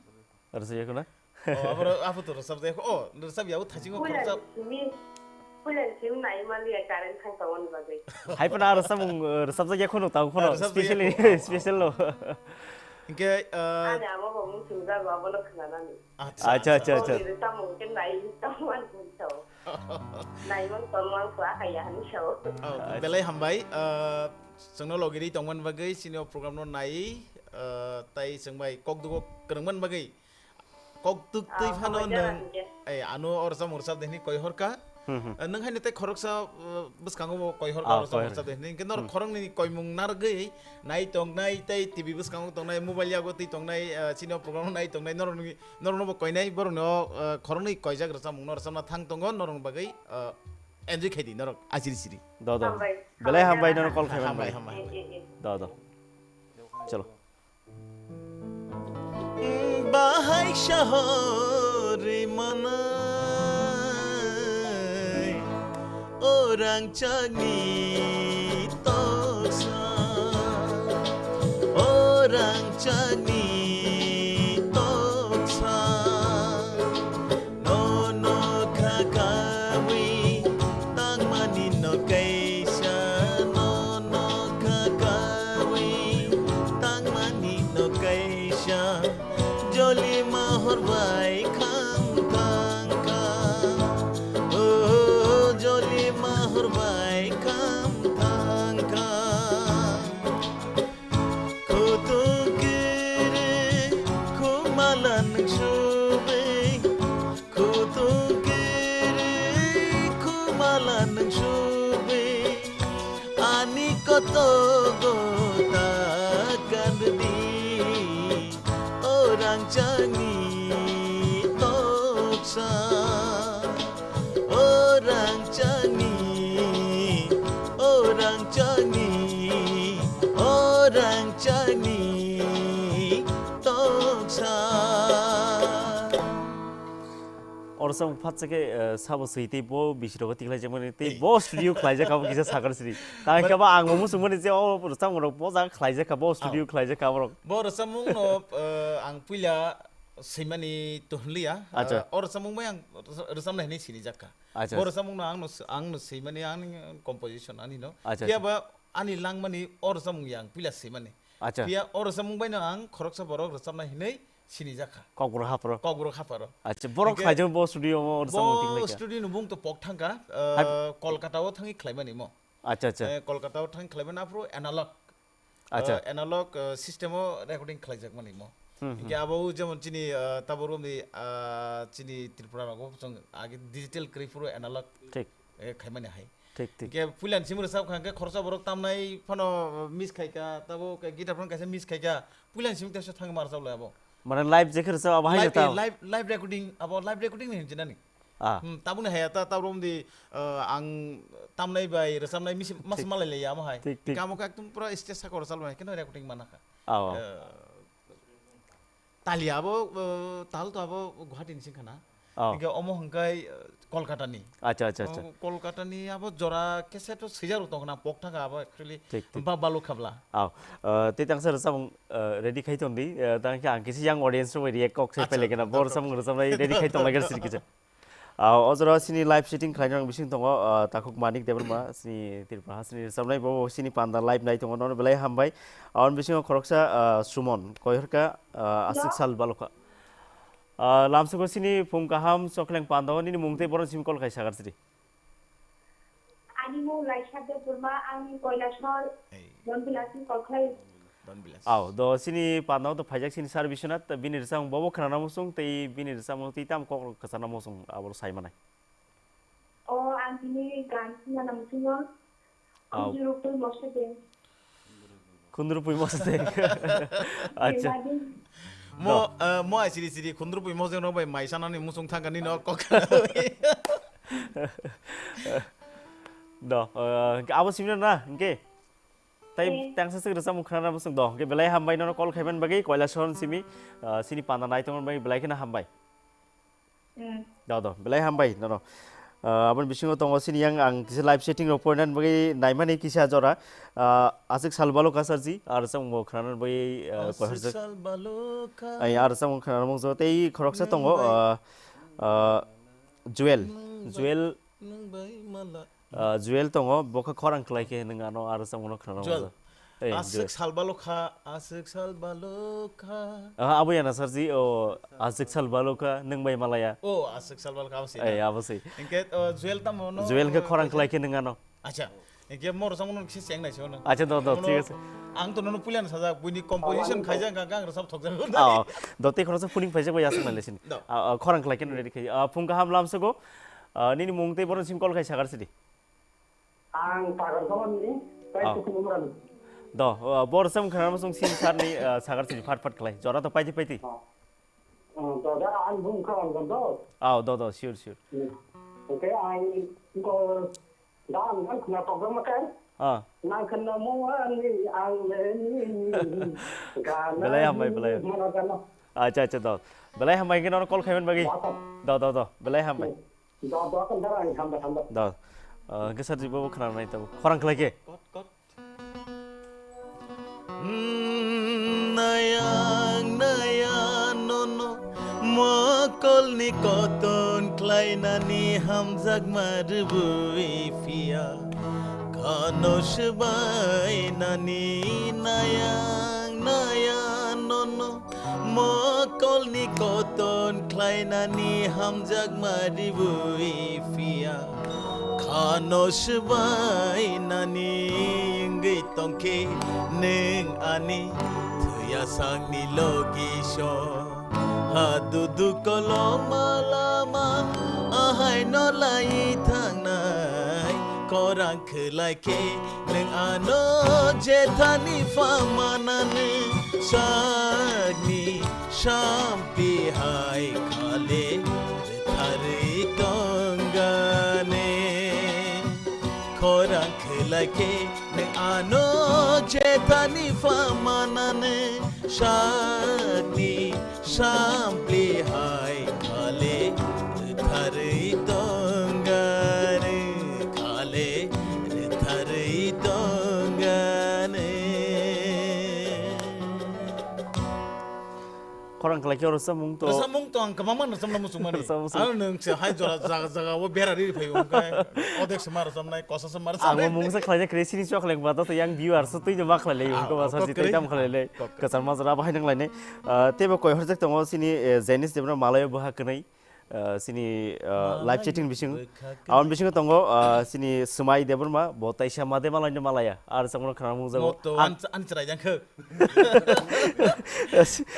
Rwchap ya khuna? Oh, abo abo to rwchap da. Oh, rwchap ya o thaching o khoroksa. Puila ni simi, puila ni simi nai maliya current thang tongmani bagwi. Hai phano rwchapmung, rwchapjak ya khunu, tang phano specially, special no. Hinkhe, ah, ani amo bo mung chwng jago, abono khwnanani. Acha, acha, acha. Boni rwchapmung khe nai tongmani sao. Naimang tongmang kha kha ya hinwi sao. Oh, belai hambai, ah, chwngno logiri tongmani bagwi, chini o program no nai, ah, tai chwng bai kok dugo kwrwngmani bagwi. Kok tuk twi phano nwng, eh, ano orsa mursa deni koi horka. Hmm, hmm. Eh, nwng haino tei khoroksa, eh, bwskango bo koi hor Ah, koi hor. Rwchapdi hinwi. Hinkhe norok Hmm. khoroknwi koimung narwgwi nai tongnai tei T V bwskango tongnai, mobile yago twi tongnai, eh, chini o program nai tongnai, norokni, norokno bo koinai, borokno, eh, khoroknwi koijak rwchapmungno rwchapna thang tongo, norokni bagwi, eh, enjoy khai di norok, asiri siri. Do, do. Hambai. Belai hambai nono call khaimani Hambai, bagwi. Hambai. Do, do. Chalo. Bahai sahori manai, orang chani toksa, orang chani toksa. Nono khakawi tangmani no kaisa, nono khakawi tangmani no kaisa, joli mahor bai kham thangkha, o joli mahor bai kham thangkha. Khutung kiri khumala nung subi, khutung kiri khumala nung subi, ani koto gota kandi, orang chani toksa. Orang chani, orang chani, orang chani toksa. Oro samung phatsa khe, eh, sabo swi tei bo bisiro khe tikhlai jakmani tei Ei. Bo studio khlaijak abo kisa sakar sri. Ta Mar- khe ba ang bo musung mani je o samung rok bo jaga khlaijak kha, bo studio Ao. Khlaijak kha borok. Bo rwchapmung no, eh, ang puila swimani to hwnliya. Acha. Eh, o rwchapmung bai ang rwchapnai hinwi sinijak kha. Acha, Bo acha. Rwchapmung no ang no s-, ang no swimani, ang composition ani no. Acha, Phiya acha. Ba ani langmani o rwchapmung yang puila swimani. Acha. Phiya o rwchapmung bai no ang khoroksa borok rwchapnai hinwi sinijak kha. Kokborok hapharo. Kokborok hapharo. Acha, borok Hingke khlaijak bo studio mo o rwchapmung bo tik lai kha. Studio no bung to pok thangkha, eh, Hai- Kolkata o thangwi khlaimani mo. Acha, acha. Eh, Kolkata o thangwi khlaimani aphuru analog. Acha. Eh, analog, eh, system o recording khlaijak mani mo. Hmm, hmm. Hingke abo jemon chini, eh, tabuk romni, ah, chini Tripura rogo chwng age digital kwrwi phuru analog, Thik. Eh, khaimani hai. Thik, thik. Hingke puilani simi rwchap kha hingke khoroksa borok tamnai phano miss khaika, tabo ke guitar phano kaisa miss khaika, puilani simi teisa thangwi ma rwchap lai abo. Mane live je khe rwchap abo hai Live, jeta. Eh, live, live recording, abo live recording ni hinjinani. Ah. Hmm, tabukni haya ta, ta romdi, eh, ang tamnai bai rwchapnai misi mas Thik. Malai lai ya amo hai. Thik, thik. Hingke amo khe ekdom pura stage saka rwchap lai, keno recording mana kha. Ah, oh. Eh, Talia abo, eh, tal to abo Guwahati ni sing khana. Oh. Hingke omo hingkai, eh, Kolkata ni. Acha, acha, acha. Oh, Kolkata ni abo jora cassette to swijak rok tong khana, pok thangka abo actually Thik, thik. Ba balu khabla. Aw, eh, tei tangsa rwchapmung, eh, ready khai ton di, eh, tang khe ang kisa yang audience rok bai react kok se Acha. Pele kena, bo rwchapmung rwchapnai ready khai tong lai khe sir kisa. Ah, o jora sini live shooting khlainai rok bising tongo, ah, Takhuk Manik Debbarma, sini Tripura ha sini rwchapnai, bo sini panda live nai tongo, nono belai hambai. Aboni bisingo khoroksa, ah, Sumon, koihorka, ah, aswk Hello. Sal balokha. Ah, lamsoko sini phung kaham, chokleng panda o, nini mung tei borok simi call khai sagar siri. Ani mung Laisha Debbarma, ang Koilashahar, Ei. Don Bilas ni call khai. Don Bilas. Aw, do sini panda o to phaijak sini Sir Biswanath, bini rwchapmung bobo khwnana muchung tei bini rwchapmung tei tamo kok rok kwchana muchung abo sai manai. O, ang tini gan khwnana muchungo. Aw. Ang Europe mosto de. Khundrupui mosdeng. Acha. Mo, eh, mo ai siri siri khundrupui mosdeng rok bai mai sanani muchung thangkani no kok. Do, eh, abo simino na, hingke? Tai Eh. Tangsa sik rwchapmung khwnana muchung do. Hingke belai hambai nono call khaiman bagwi Koilashahar simi, eh, sini panda nai tongmani bagwi belai kheno hambai. Hmm. Do, do, belai hambai, no, no. Ah, aboni bisingo tongo sini yang ang kisa live setting rok poinani bagwi naimani kisa jora. Ah, aswk sal balo kasarji, ar chwng bo khwnani bagwi, ah, Aswk koiharjak. Sal balo ka- Ai, ar chwng khwnani mungso tei khoroksa tongo, Nang bai- ah, ah, Joel. Nang bai- Joel. Nang bai mala. Ah, Joel tongo, bo khe khorang klai khe nwng ano aro chwngno khwnana Joel. Mano. Ei, Aswk Joel. Sal balo kha, aswk sal balo kha. Ah, abo yana sarji, o, aswk sal balo kha, nwng bai malaya. O, aswk sal balo kha, abo se Ei, na? Abo se. Hingke, o, Joel tamo no, Joel khe o, khorang kaisa klai khe nwng ano. Acha. Hingke mor samo no kise cheng nai se no. Acha, do, do, Mono thik ase. Ang to nono puilan sajak, buini composition khaijak, gang, gang rwchap thokjak. Ah, do, tei khoroksa phuning phaijak bai aswk nai le sini. Do. Ah, ah, khorang klai khe no ready khai. Ah, phung kaham lamsogo. Ah, nini mung tei borok sim call khai sagar sidi. Ang Pagar Kolomni, tei Ah. Kukumu Murani. Do, ah, bor sam khana musung sim sarni, ah, sagar sidi fat fat khlai. Jora to paiti paiti. Ah. Ah, do, da, ang bung kha ang do. Ah, do, do, sure, sure. Hmm. Okay, ang ko da ang kan khna tok ma kai. Ah. Nang khna mo ani ang le ni. Gana Belai hambai, ni belai. Mana gana. Acha, acha, do. Belai hambai ke nono call khaiman bagi. Wata. Do, do, do. Belai hambai. Do, do, kan dara ang hambai, hambai. Do. Ah, ke sar jibo khna nai to. Khorang khlai ke. Kot, kot. Nayang, nayang, nono mokolni koton khlainani hamjakma rwbwi phiya. Khano swbainani nayang, nayang, nono mokolni koton khlainani hamjakma rwbwi phiya. Khano swbainani wngwi tongkhe nwng ani thwiya sakni logi song. Ha dudu koloma lama ahaino lai thangnai khorang khlai khe nwng ano jethani phamanani sakni sampi hai khale rwtharwi tongane. Khorang khlai khe nwng ano jethani phamanani sakni sampi hai khale rwtharwi tongane, khale rwtharwi tongane. Khorang khlai khe oro samung to. Samung to ang kwbangma rwchapna muchungmani. Rwchapna muchung. Ano nwng se hai jora jaga jaga o bera riri phaio hwnkhe odek se ma rwchapnai, kosa se ma Ang rwchapnai. Mungsa khlaina kwrwi sini chok leng ba to yang viewer so twi ma khlai lai Ah, hwnkhe ba sa kok ji kwrwi. Twi tam khlai lai. Kok kwrwi. Kwchar ma jora bahai nang lai nai. Ah, tebo koi horjak tongo sini, eh, Janice Debra malai o bwha kwnwi. Ah, sini, ah, live chatting bising. Malai bwkha kwnwi. Aboni bisingo tongo, ah, sini Swmai Debbarma, bo taisa made malai no malaya. Ar samung khana mung jago. Mo to an, an chrai jang khe.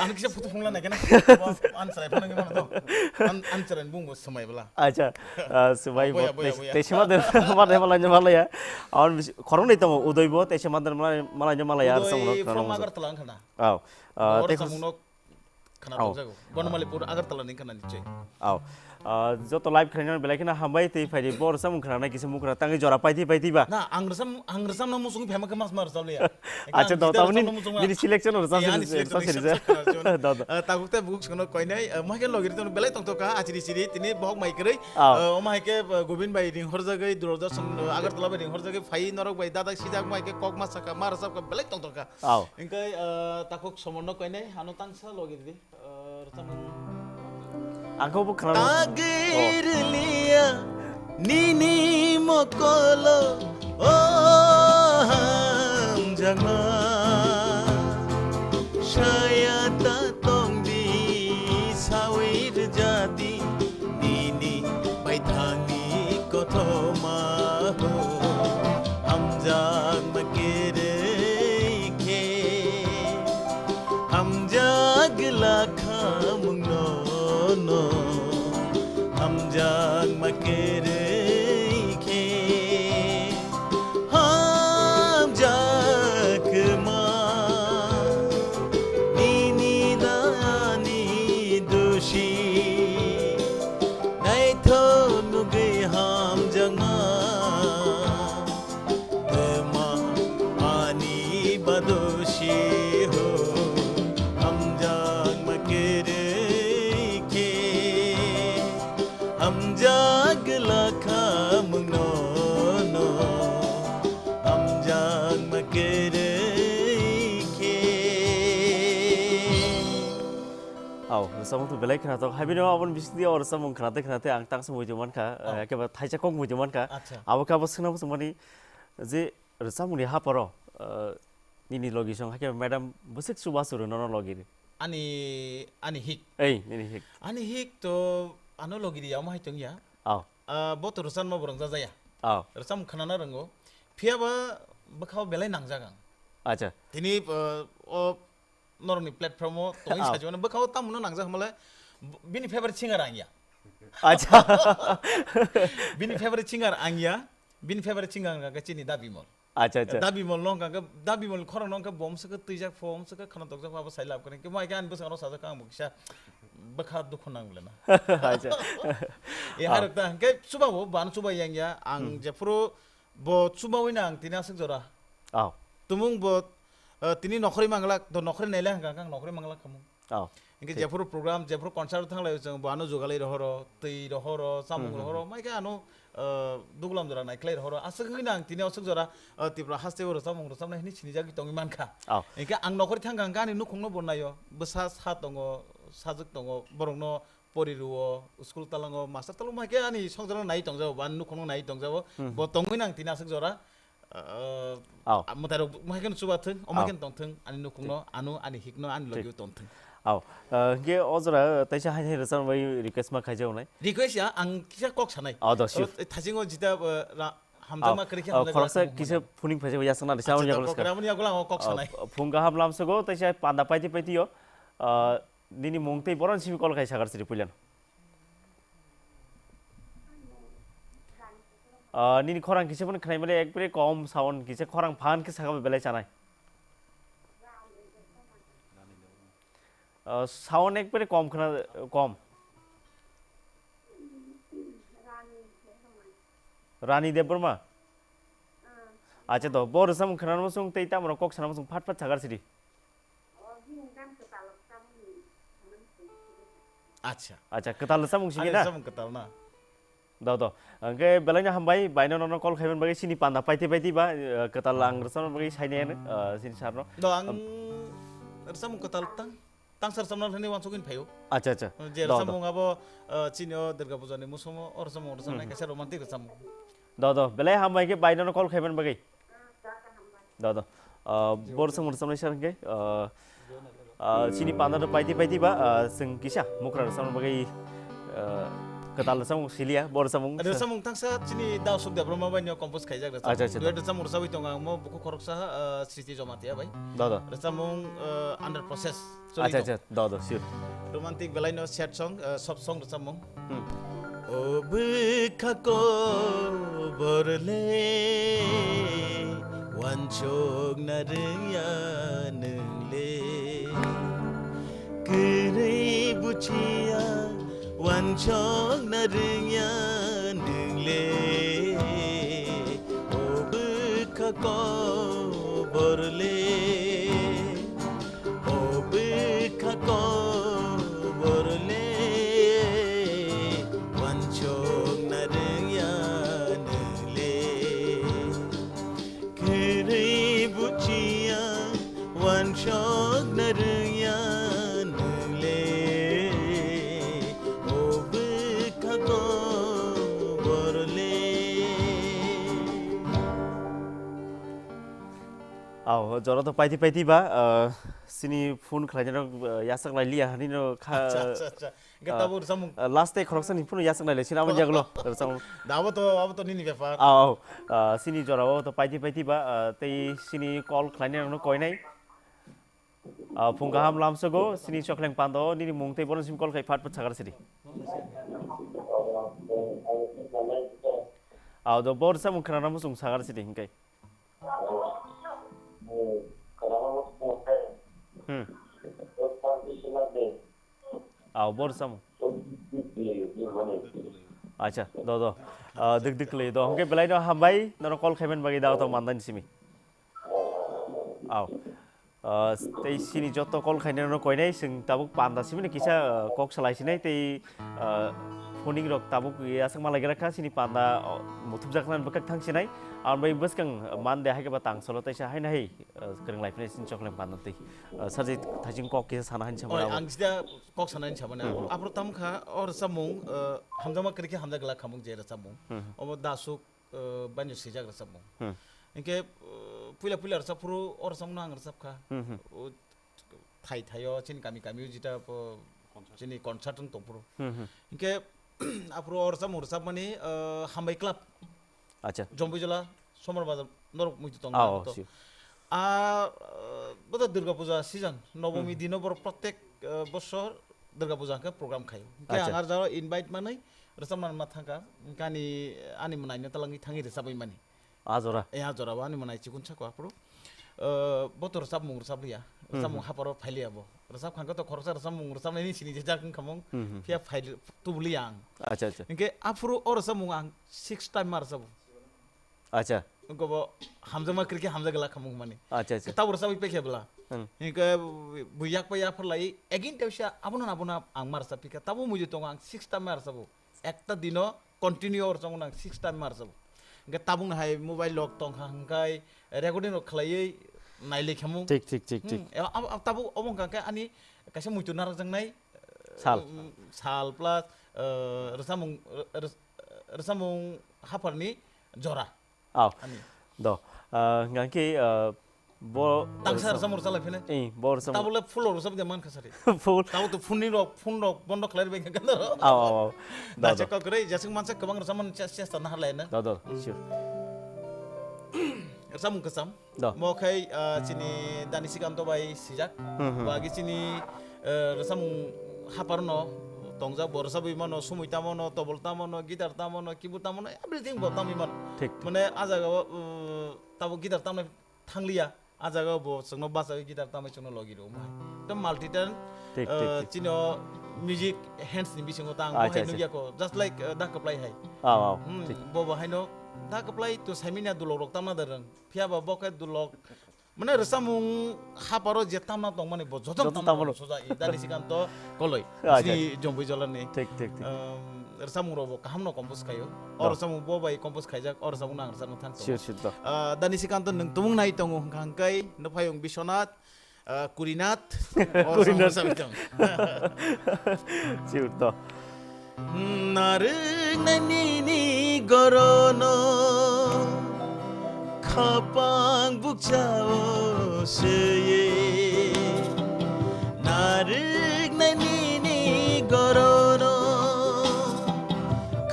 Ano kisa photo phungla nai kena. An chrai phano ngi mano to. An, an chrai bung bo Swmai bla. Acha, ah, Swmai bo Boya, boya, boya. Taisa made malai, malai no malaya. Aboni bis-, khorong ni tongo Udoi bo taisa made malai, malai no malaya. Ar Udoi samung from khana mung jago. Agartala wngkha na? Aw. Ah, Bor te samung no khana Aw. Tongjago. Bonmalipur, Agartala ni khana nichoi. Aw. Ah, joto live khwlainani belai kheno hambai tei phaidi bo rwchapmung khwnanai kisa mung khwna tangwi jora paiti paiti ba. Na, ang rwchap, ang rwchapna muchungwi phaima khe mas ma rwchap liya. Acha, do, tamni nini selection rwchap siri, rwchap siri je. Do, do. Ah, tabuk tei buk sono koinai, ah, mahke logiri tong belai tongthoka, achiri chiri, tini bohok mai kwrwi. Aw. Ah, omo hai khe, ah, Govind bai ring horjagwi, Durdarshan, ah, Agartala bai ring horjagwi, phai norok bai dadak sijak mai khe kok ma saka, ma rwchapka belai tongthoka. Aw. Hingke, ah, takhuk somonno koinai, ano tangsa logi di, ah, rwchapmung. Ang khe bo khwnano. Tagir liya nini mokolo, o hamjakma. Saya ta tongdi, sawi rwjadi. Nini baithangni kothoma ho, hamjakma kwrwi khe, hamjak lakha mungno no, hamjakma kwrwi khe. Hamjakma nini dani dusi, naithok nugwi hamjakma. Twma ani badusi ho, hamjakma kwrwi khe. Hamjak lakha mungno no, hamjakma kwrwi khe. Au, rwchapmung to belai khwnathok. Haibino aboni bisingtwi o rwchapmung khwnate khwnate ang tangsa muitu mankha, Au. Eh, ekeba thaisa kok muitu mankha. Acha. Abo khe abo swngna muchungmani je rwchapmungni haparo, eh, nini logi song hakhe madam bwswk chubachu rw nono logi rw? Ani, ani hik. Ei, nini hik. Ani hik to ano logi ri, amo hai tongya. Aw. Ah, bo to rwchapma bo rwngjakjaya. Aw. Rwchapmung khwnana rwngo. Phiyaba bwkhao belai nangjak ang. Acha. Tini, ah, o norokni platform o tongwi Aw. Sajimano bwkhao tamungno nangjak hwnmale b-, bini favorite singer ang ya. Acha. Bini favorite singer ang ya. Bini favorite singer ang khe chini Da Bimol. Acha, acha. Da Bimol no ang khe, Da Bimol khorang no ang khe bom se khe twijak pho, bom se khe khana tokjak pho, abo sai lab khe. Khe mo ai khe ani bwskango sajak ang bo kisa bwkha dukhu nang le na. Acha. E Ah. Hai rok ta hwnkhe chuba bo, ban chuba yang ya. Ang Hmm. jephuru bo chuba wina ang tini aswk jora. Oh. Tumung bo, eh, tini nokhorwi manglak, do nokhorwi nailai hwnkha ang nokhorwi manglak khamung. Oh, Hingke thik. Jephuru program, jephuru concert thanglai chwng bo ano jugalai rohoro, twi rohoro, chamung Hmm, hmm, rohoro, hmm. Mai khe ano, eh, dugulam jora naikhlai rohoro. Aswk wngwi nang tini aswk jora, eh, Tripura haste o rwchapmung rwchapnai hwnwi sinijagwi tongwi mankha. Oh. Hingke ang nokhorwi thangkha hwnkhe ani nukhungno bo naio. Bwsa sa tongo, sajwk tongo, borokno pori rwo, school talango, master talango, mai khe ani songjorno nai tongjago, bo ani nukhungno nai tongjago. Hmm. Bo tongwi nang tini aswk jora. Ah, Aw. Ah, mwtai rok mai kheno chuba thung, omo Aw. Kheno tong thung, ani nukhung no, Thik. Ano, ani hik no, ani Thik. Logi o tong thung. Aw. Ah, hingke o jora, ah, taisa hai hai rwchapna bai request ma khaijak nai. Request ya, ang kisa kok sanai. Aw, do, sure. Thajing o jita, ah, ra-, hamjakma Aw. Kwrwi khe Aw, hamjakma khoroksa kwrwi kisa mano. Phuning phaijak yasak na risa Acha, ang yago to program ni yago lang o kok Ah, sanai. Phung kaham lamsogo, taisa panda paiti paiti o. Ah, nini mung tei boron simi call khai sagar siri puilan. Ah, nini khorang kisa phano khnai male ekbare kom sound kisa khorang phan khe saka belai chanai. Ah, sound ekbare kom khna, kom. Rani Debbarma? Acha do, bo rwchapmung khna mo sung tei tamo kok sana mo sung phat phat sagar sidi. Acha. Acha, kwtal rwchapmung sini Ani na? Rwchapmung kwtal na. Do, do. Hwnkhe belai no hambai, baino nono call khaiman bagwi sini panda paiti paiti ba, eh, kwtal ang rwchapna bagwi saini, eh, sini sarno. Do, ang Am- rwchapmung kwtal tang, tang sar rwchapna hwnwi wansugwi phaio. Acha, acha. Je Do, do. Rwchapmung abo, eh, chini o Durga Puja ni musumo, o rwchapmung rwchapnai Hmm. Kaisa romantic rwchapmung. Do, do. Belai hambai khe baino no call khaiman bagwi. Do, do. Ah, bor samung samung sar hingke, ah, ah, chini panda no paiti paiti ba, ah, sing kisa mukra samung bagai, ah, ketal samung silia, bor samung. Ada samung tangsa chini da suk da broma banyo compose khaijak da. Acha, acha, Duet da. Samung sawi tonga mo buku khoroksa, ah, Sriti Jamatia bai. Do, do. Da samung, ah, under process. Choli Acha, tong. Acha, do, do, sure. Romantic belai no sad song, eh, soft song rwchapmung. Hmm. O bwkha kobor le, wansok na rwngya nwng le. Kwrwi buchiya, wansok na rwngya nwng le. O bwkha kobor le. O bwkha kobor le, wansok na rwngya nwng le. Kwrwi buchiya, wansok na rwngya nwng le. O bwkha kobor le. Aw, jora to paiti paiti ba, ah, sini phone khlainai rok, ah, yasak lai liya hani no kha. Acha, acha, acha. Hingke ah, tabuk rwchapmung. Ah, last day khoroksa ni phone yasak lai le sini amo jaglo rwchapmung. Da abo to, abo to nini bepar. Aw, aw. Ah, sini jora o to paiti paiti ba, ah, tei sini call khlainai rok no koinai. Ah, phung kaham lamsogo, sini chokleng pando, nini mung tei bono sim call khai phat phat sagar sidi. Aw, do bor samung khna namu sung sagar sidi hingkai. Hmm. Aw, bor samung. Acha, do, do. Ah, dik dik le do. Hingke belai no hambai, nono call khaiman bagi da to mandan simi. Aw. Ah, tei sini joto call khainai no koinai, sing tabuk panda simi no kisa, ah, kok salai sinai tei, ah, phoning rok tabuk yasak malai gra kha sini panda, oh, muthubjak nan bwkak thang sinai. Ang bai bwskang mande hai khe ba tang solo tei sa hai nai. Ah, kwrwng lai phai sini chokleng panda tei, ah, sarjai thaising kok kisa sana hai Oi, sama ang sida kok sana hai sama na. Hmm. Aphuru tam kha, o rwchapmung, ah, hamjakma kwrwi khe hamjak glak khamung je rwchapmung. Hmm. Omo dasuk, ah, banyo swijak rwchapmung. Hmm. Hinkhe, ah, puila puila rwchap phuru o rwchapmung no ang rwchap kha. Hmm, hmm. O thai thaio chini kami kami o jita po chini concert wng tong phuru. Hmm, hmm. Hinkhe aphuru o rwchapmung rwchapmani, ah, Hambai Club. Acha. Jombuijala, Somar Bazar, norok muitu tong Ah, na oh, to. Sure. Ah, ah, bodo Durga Puja season, Nobomi Hmm. dino borok protek, ah, bosor Durga Puja hwnkhe program khaio. Hwnkhe Acha. Ang ar jaro invite manwi, Rwchapna ma thangkha, ani, ani mwnaino talangwi thangwi rwchapwi mani. A jora. E, a jora o ani mwnai chikun sako aphuru. Eh, bo to rwchapmung rwchapliya. Hmm, rwchapmung hmm. Haparo phailiya bo. Rwchap khanka to khoroksa rwchapmung rwchapnaini sini je jak wngkhamung. Hmm, hmm. Phiya phail tubuliya ang. Acha, acha. Hinkhe aphuru o rwchapmung ang six time ma rwchabu. Acha. Gobo hamjakma krikhe hamjak gela khamung mani. Acha, acha. Tabo rwchapwi pekhe bwla. Hmm. Hinkhe bu yak pa ya pharlai again tewsa abono abono ang ma rwchap phika. Tabo muitu tongo ang six time ma rwchabu. Ekta dino continue o rwchapmung nang six time ma rwchabu. Hinkhe tabukno hai mobile lock tongkha hinkhe recording rok khlaiwi nailai khamung. Thik, thik, thik, thik. Hmm, abo, abo, abo tabuk obo wngkha khe ani kaisa muitu narakjaknai, Sal. um, sal plus, uh, rwchapmung, rw-, rw-, rwchapmung hapharni jora. Aw. Ani. Do. Ah, hingkha khe, ah, bo Tangsa rwchapmung rwchalai phine. Eh, bo rwchapmung. Tabule full rwchap de man khasari. Full. Tabo to phone ni rok, phone rok bondo khlai bai kha. Aw, aw, aw. Do, do. Nacha kok rei, jasing mansa kwbang rwchapmung chesta na halai na. Do, do, sure. Rwchapmung kwcham. Do. Mo khai, ah, chini Dani Sikanto bai sijak. Hmm, hmm. Bo agi chini, eh, rwchapmung haparno tongjak, bo rwchapwi mano, sumui tamo no, tobol tamo no, guitar tamo no, keyboard tamo no, everything bo tamwi mano. Thik, thik. Mane, ah jaga o, uh, tabo guitar tamnai thangliya, ah jaga o bo chwngno bachawi guitar tamwi chwngno logi rw mai. Ekdom multi talent, Thik, thik, eh, thik. Chini o music hands ni bisingo ta ang Acha, bohai acha. Nukya ko, just like, eh, Da Kwplai hai. Aw, aw, Hmm, thik. Bo bo haino Da Kwplai to saimanya dulok rok tamna da rwng. Phiya ba bo khe dulok. Mane rwchapmung haparo je tamna tongmani bo joto Joto tamna tamno. Soja i Dani Sikanto Koloi. Acha. Chini Jombui Jolani. Thik, thik, thik. Um, rwchapmung rok bo kaham no compose khaio. O Do. Rwchapmung bo bai compose khaijak, o rwchapmung no ang rwchapna thang tongo. Sure, sure, do. Ah, Dani Sikanto nwng tumung nai tongo hwnkha hwnkhe Nuphayung Biswanath, ah, Kurinath, o Kurinath. Rwchapmung rwchapwi tong. Sure, do. Narwknai nini gorono khapang bukchao seye. Narwknai nini gorono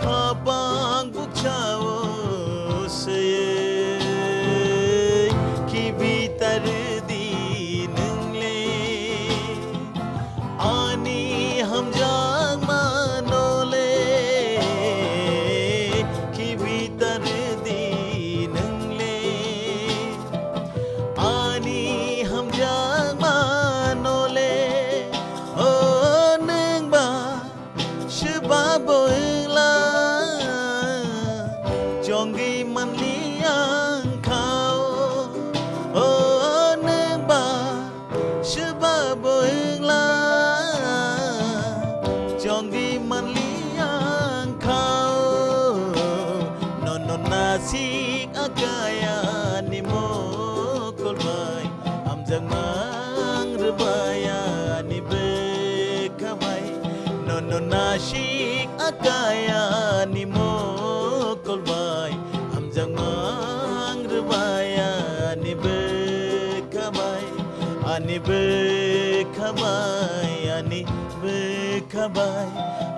khapang bukchao seye. Kibi tardi nwngle. Ani hamjakma nole kibi tardi nwngle. Ani hamjakma nole o nwngba Swba bwla chongwi manli ang khao, o nwngba swba bwla chongwi manli ang khao. Nono nasik akaya ni mokol bai. Hamjakmang rwbaya ni bwkha bai, nono nasik akaya ni mokol bai. Hamjakmang rwbaya ni bwkha bai, ani bwkha bai, ani bwkha bai,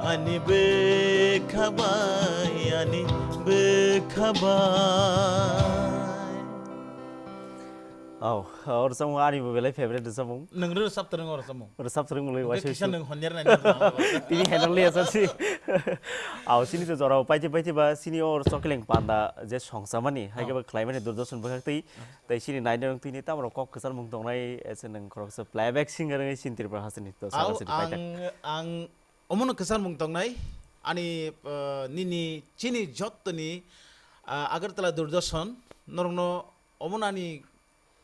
ani bwkha bai, ani bwkha bai. Au, o rwchapmung ani bo belai favorite rwchapmung. Nwng rwchap twrwng o rwchapmung. Rwchap twrwng mwnwi Hwnkhe waisa kisa uisu. Nwng honyer nai nai rwchapmung. Tini henol liya sa si. Au, sini to jorao paithe paithe ba sini o Chokleng Panda je songsamani, hai Au. Khe ba khlaimani Doordarshan bwkhak twi, tei sini naina wng tini tamo rok kok kwcharmung tongnai, ese nwng khoroksa playback singer wngwi sini Tripura hasteni to Au, saka sini paitak. Ang, ang omono kwcharmung tongnai, ani, eh, nini chini jottoni, ah, Agartala Doordarshan, norokno omono ani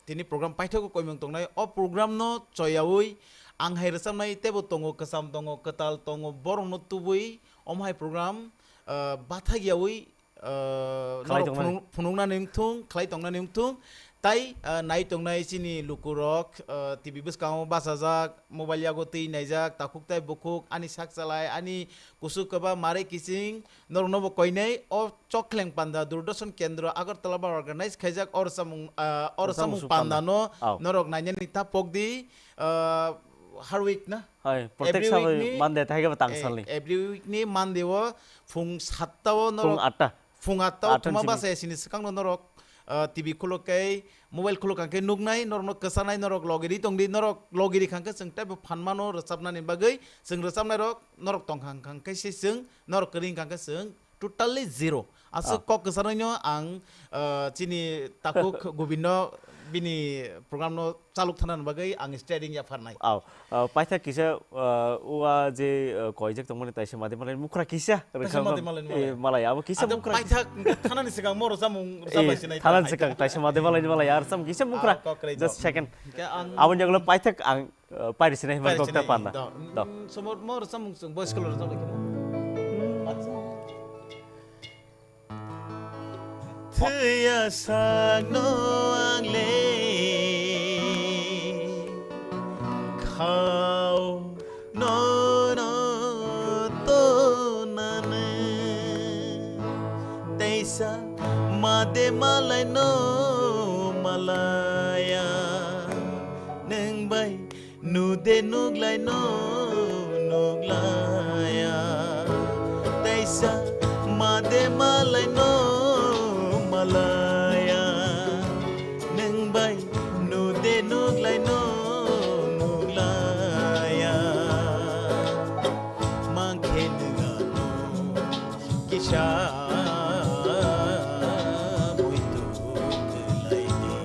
tini program paithago koimung tongnai. O program no choyaui ang hai rwchapnai teibo tongo, kwcham tongo, kwtal tongo, borokno tubui omo hai program, ah, bathakyaui, ah, Khlai norok tongnani. Phunuk-, phunuknani wngthung, khlai tongnani wngthung. Tai, ah, nai tongnai chini lukurok, ah, T V bwskango bachajak, mobile yago twi naijak, takhuk tai bukhuk, ani sak chalai, ani kusu kwba, mare kiching, norokno bo koinai o Chokleng Panda Doordarshan Kendra Agartala ba organize khaijak o rwchapmung, ah, o rwchapmung Rwchapmung panda panda. No Au. Norok nainani ta pokdi, ah, har week na? Hai, protek Every sabo week ni, Monday thai khe bo tang eh, salni. Every week ni Monday o phung satta o Phung norok atta. Phung atta o Atta thuma ni simi. Basa sini swkang no norok, ah, T V khulok khe, mobile khulok kha khe nuknai, norokno kwchanai, norok logiri tongdi, norok logiri kha khe chwng teibo phan mano rwchapnani bagwi, chwng rwchapnairok norok tongkha kha khe se chwng, norok kwrwi kha khe chwng totally zero. Aswk Ah. kok kwcharnaino ang, ah, chini takhuk Gobindo bini program no chaluk thana bagwi ang steering ya pharnai. Au, ah, paithak kisa, ah, ua je, ah, koijak tongmani taisa made malai mukra kisa Taisa rwkha made ma-, malai eh, malai. Malai, abo kisa Ada mukra kisa. Paithak thanani sigang moro samung Eh, rwchapnai sinai thanani ta. Sigang taisa made malai malai ar sam kisa mukra. Ah, kok kwrwi Just do. Second. Khe ang Aboni jagolo paithak ang, ah, pairi sinai himar Pairi kokta sinai, panda. Do. Do. Mm, somor moro samung sung boys color jalo khe. Thwiya sakno ang le khao nono tonani teisa made malai no malaya nwng bai Nude nuglai no nuglaya taisa made malai no malaya nwng bai nude nuglai no nuglaya mangkhe nwng ano kisa muitu kwlaidi.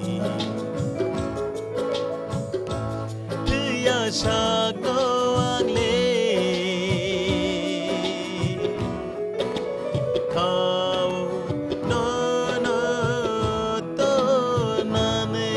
Twiya sakno ang le khao nono tonani.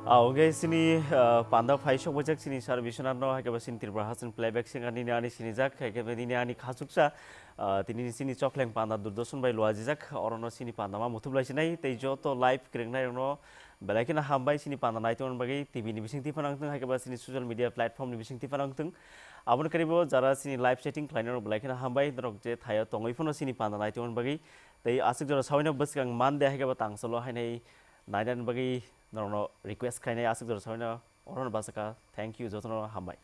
Aw, hwnkhe chini, ah, panda phai sokbaijak chini Sir Biswanath no, hai khe bo chini Tripura Hasan playback singer nini ani sinijak, hai khe bo nini ani khachuksa, ah, tini chini chokleng panda Doordarshan bai luajijak, orono chini panda ma muthub lai sinai, tei joto live kwrwngnairokno belai kheno hambai chini panda naitongmani bagwi T V ni bisingtwi phano wngthung, hai khe bo chini social media platform ni bisingtwi phano wngthung. Aboni kwrwi bo jara chini live chatting khlainai rok belai kheno hambai, norok je thaio tongwi phano chini panda naitongmani bagwi. Tei aswk jora saui no bwskang Monday hai khe bo tang solo hainai nainani bagwi norokno request khainai aswk jora saui no orono bachakha. Thank you, jotono hambai.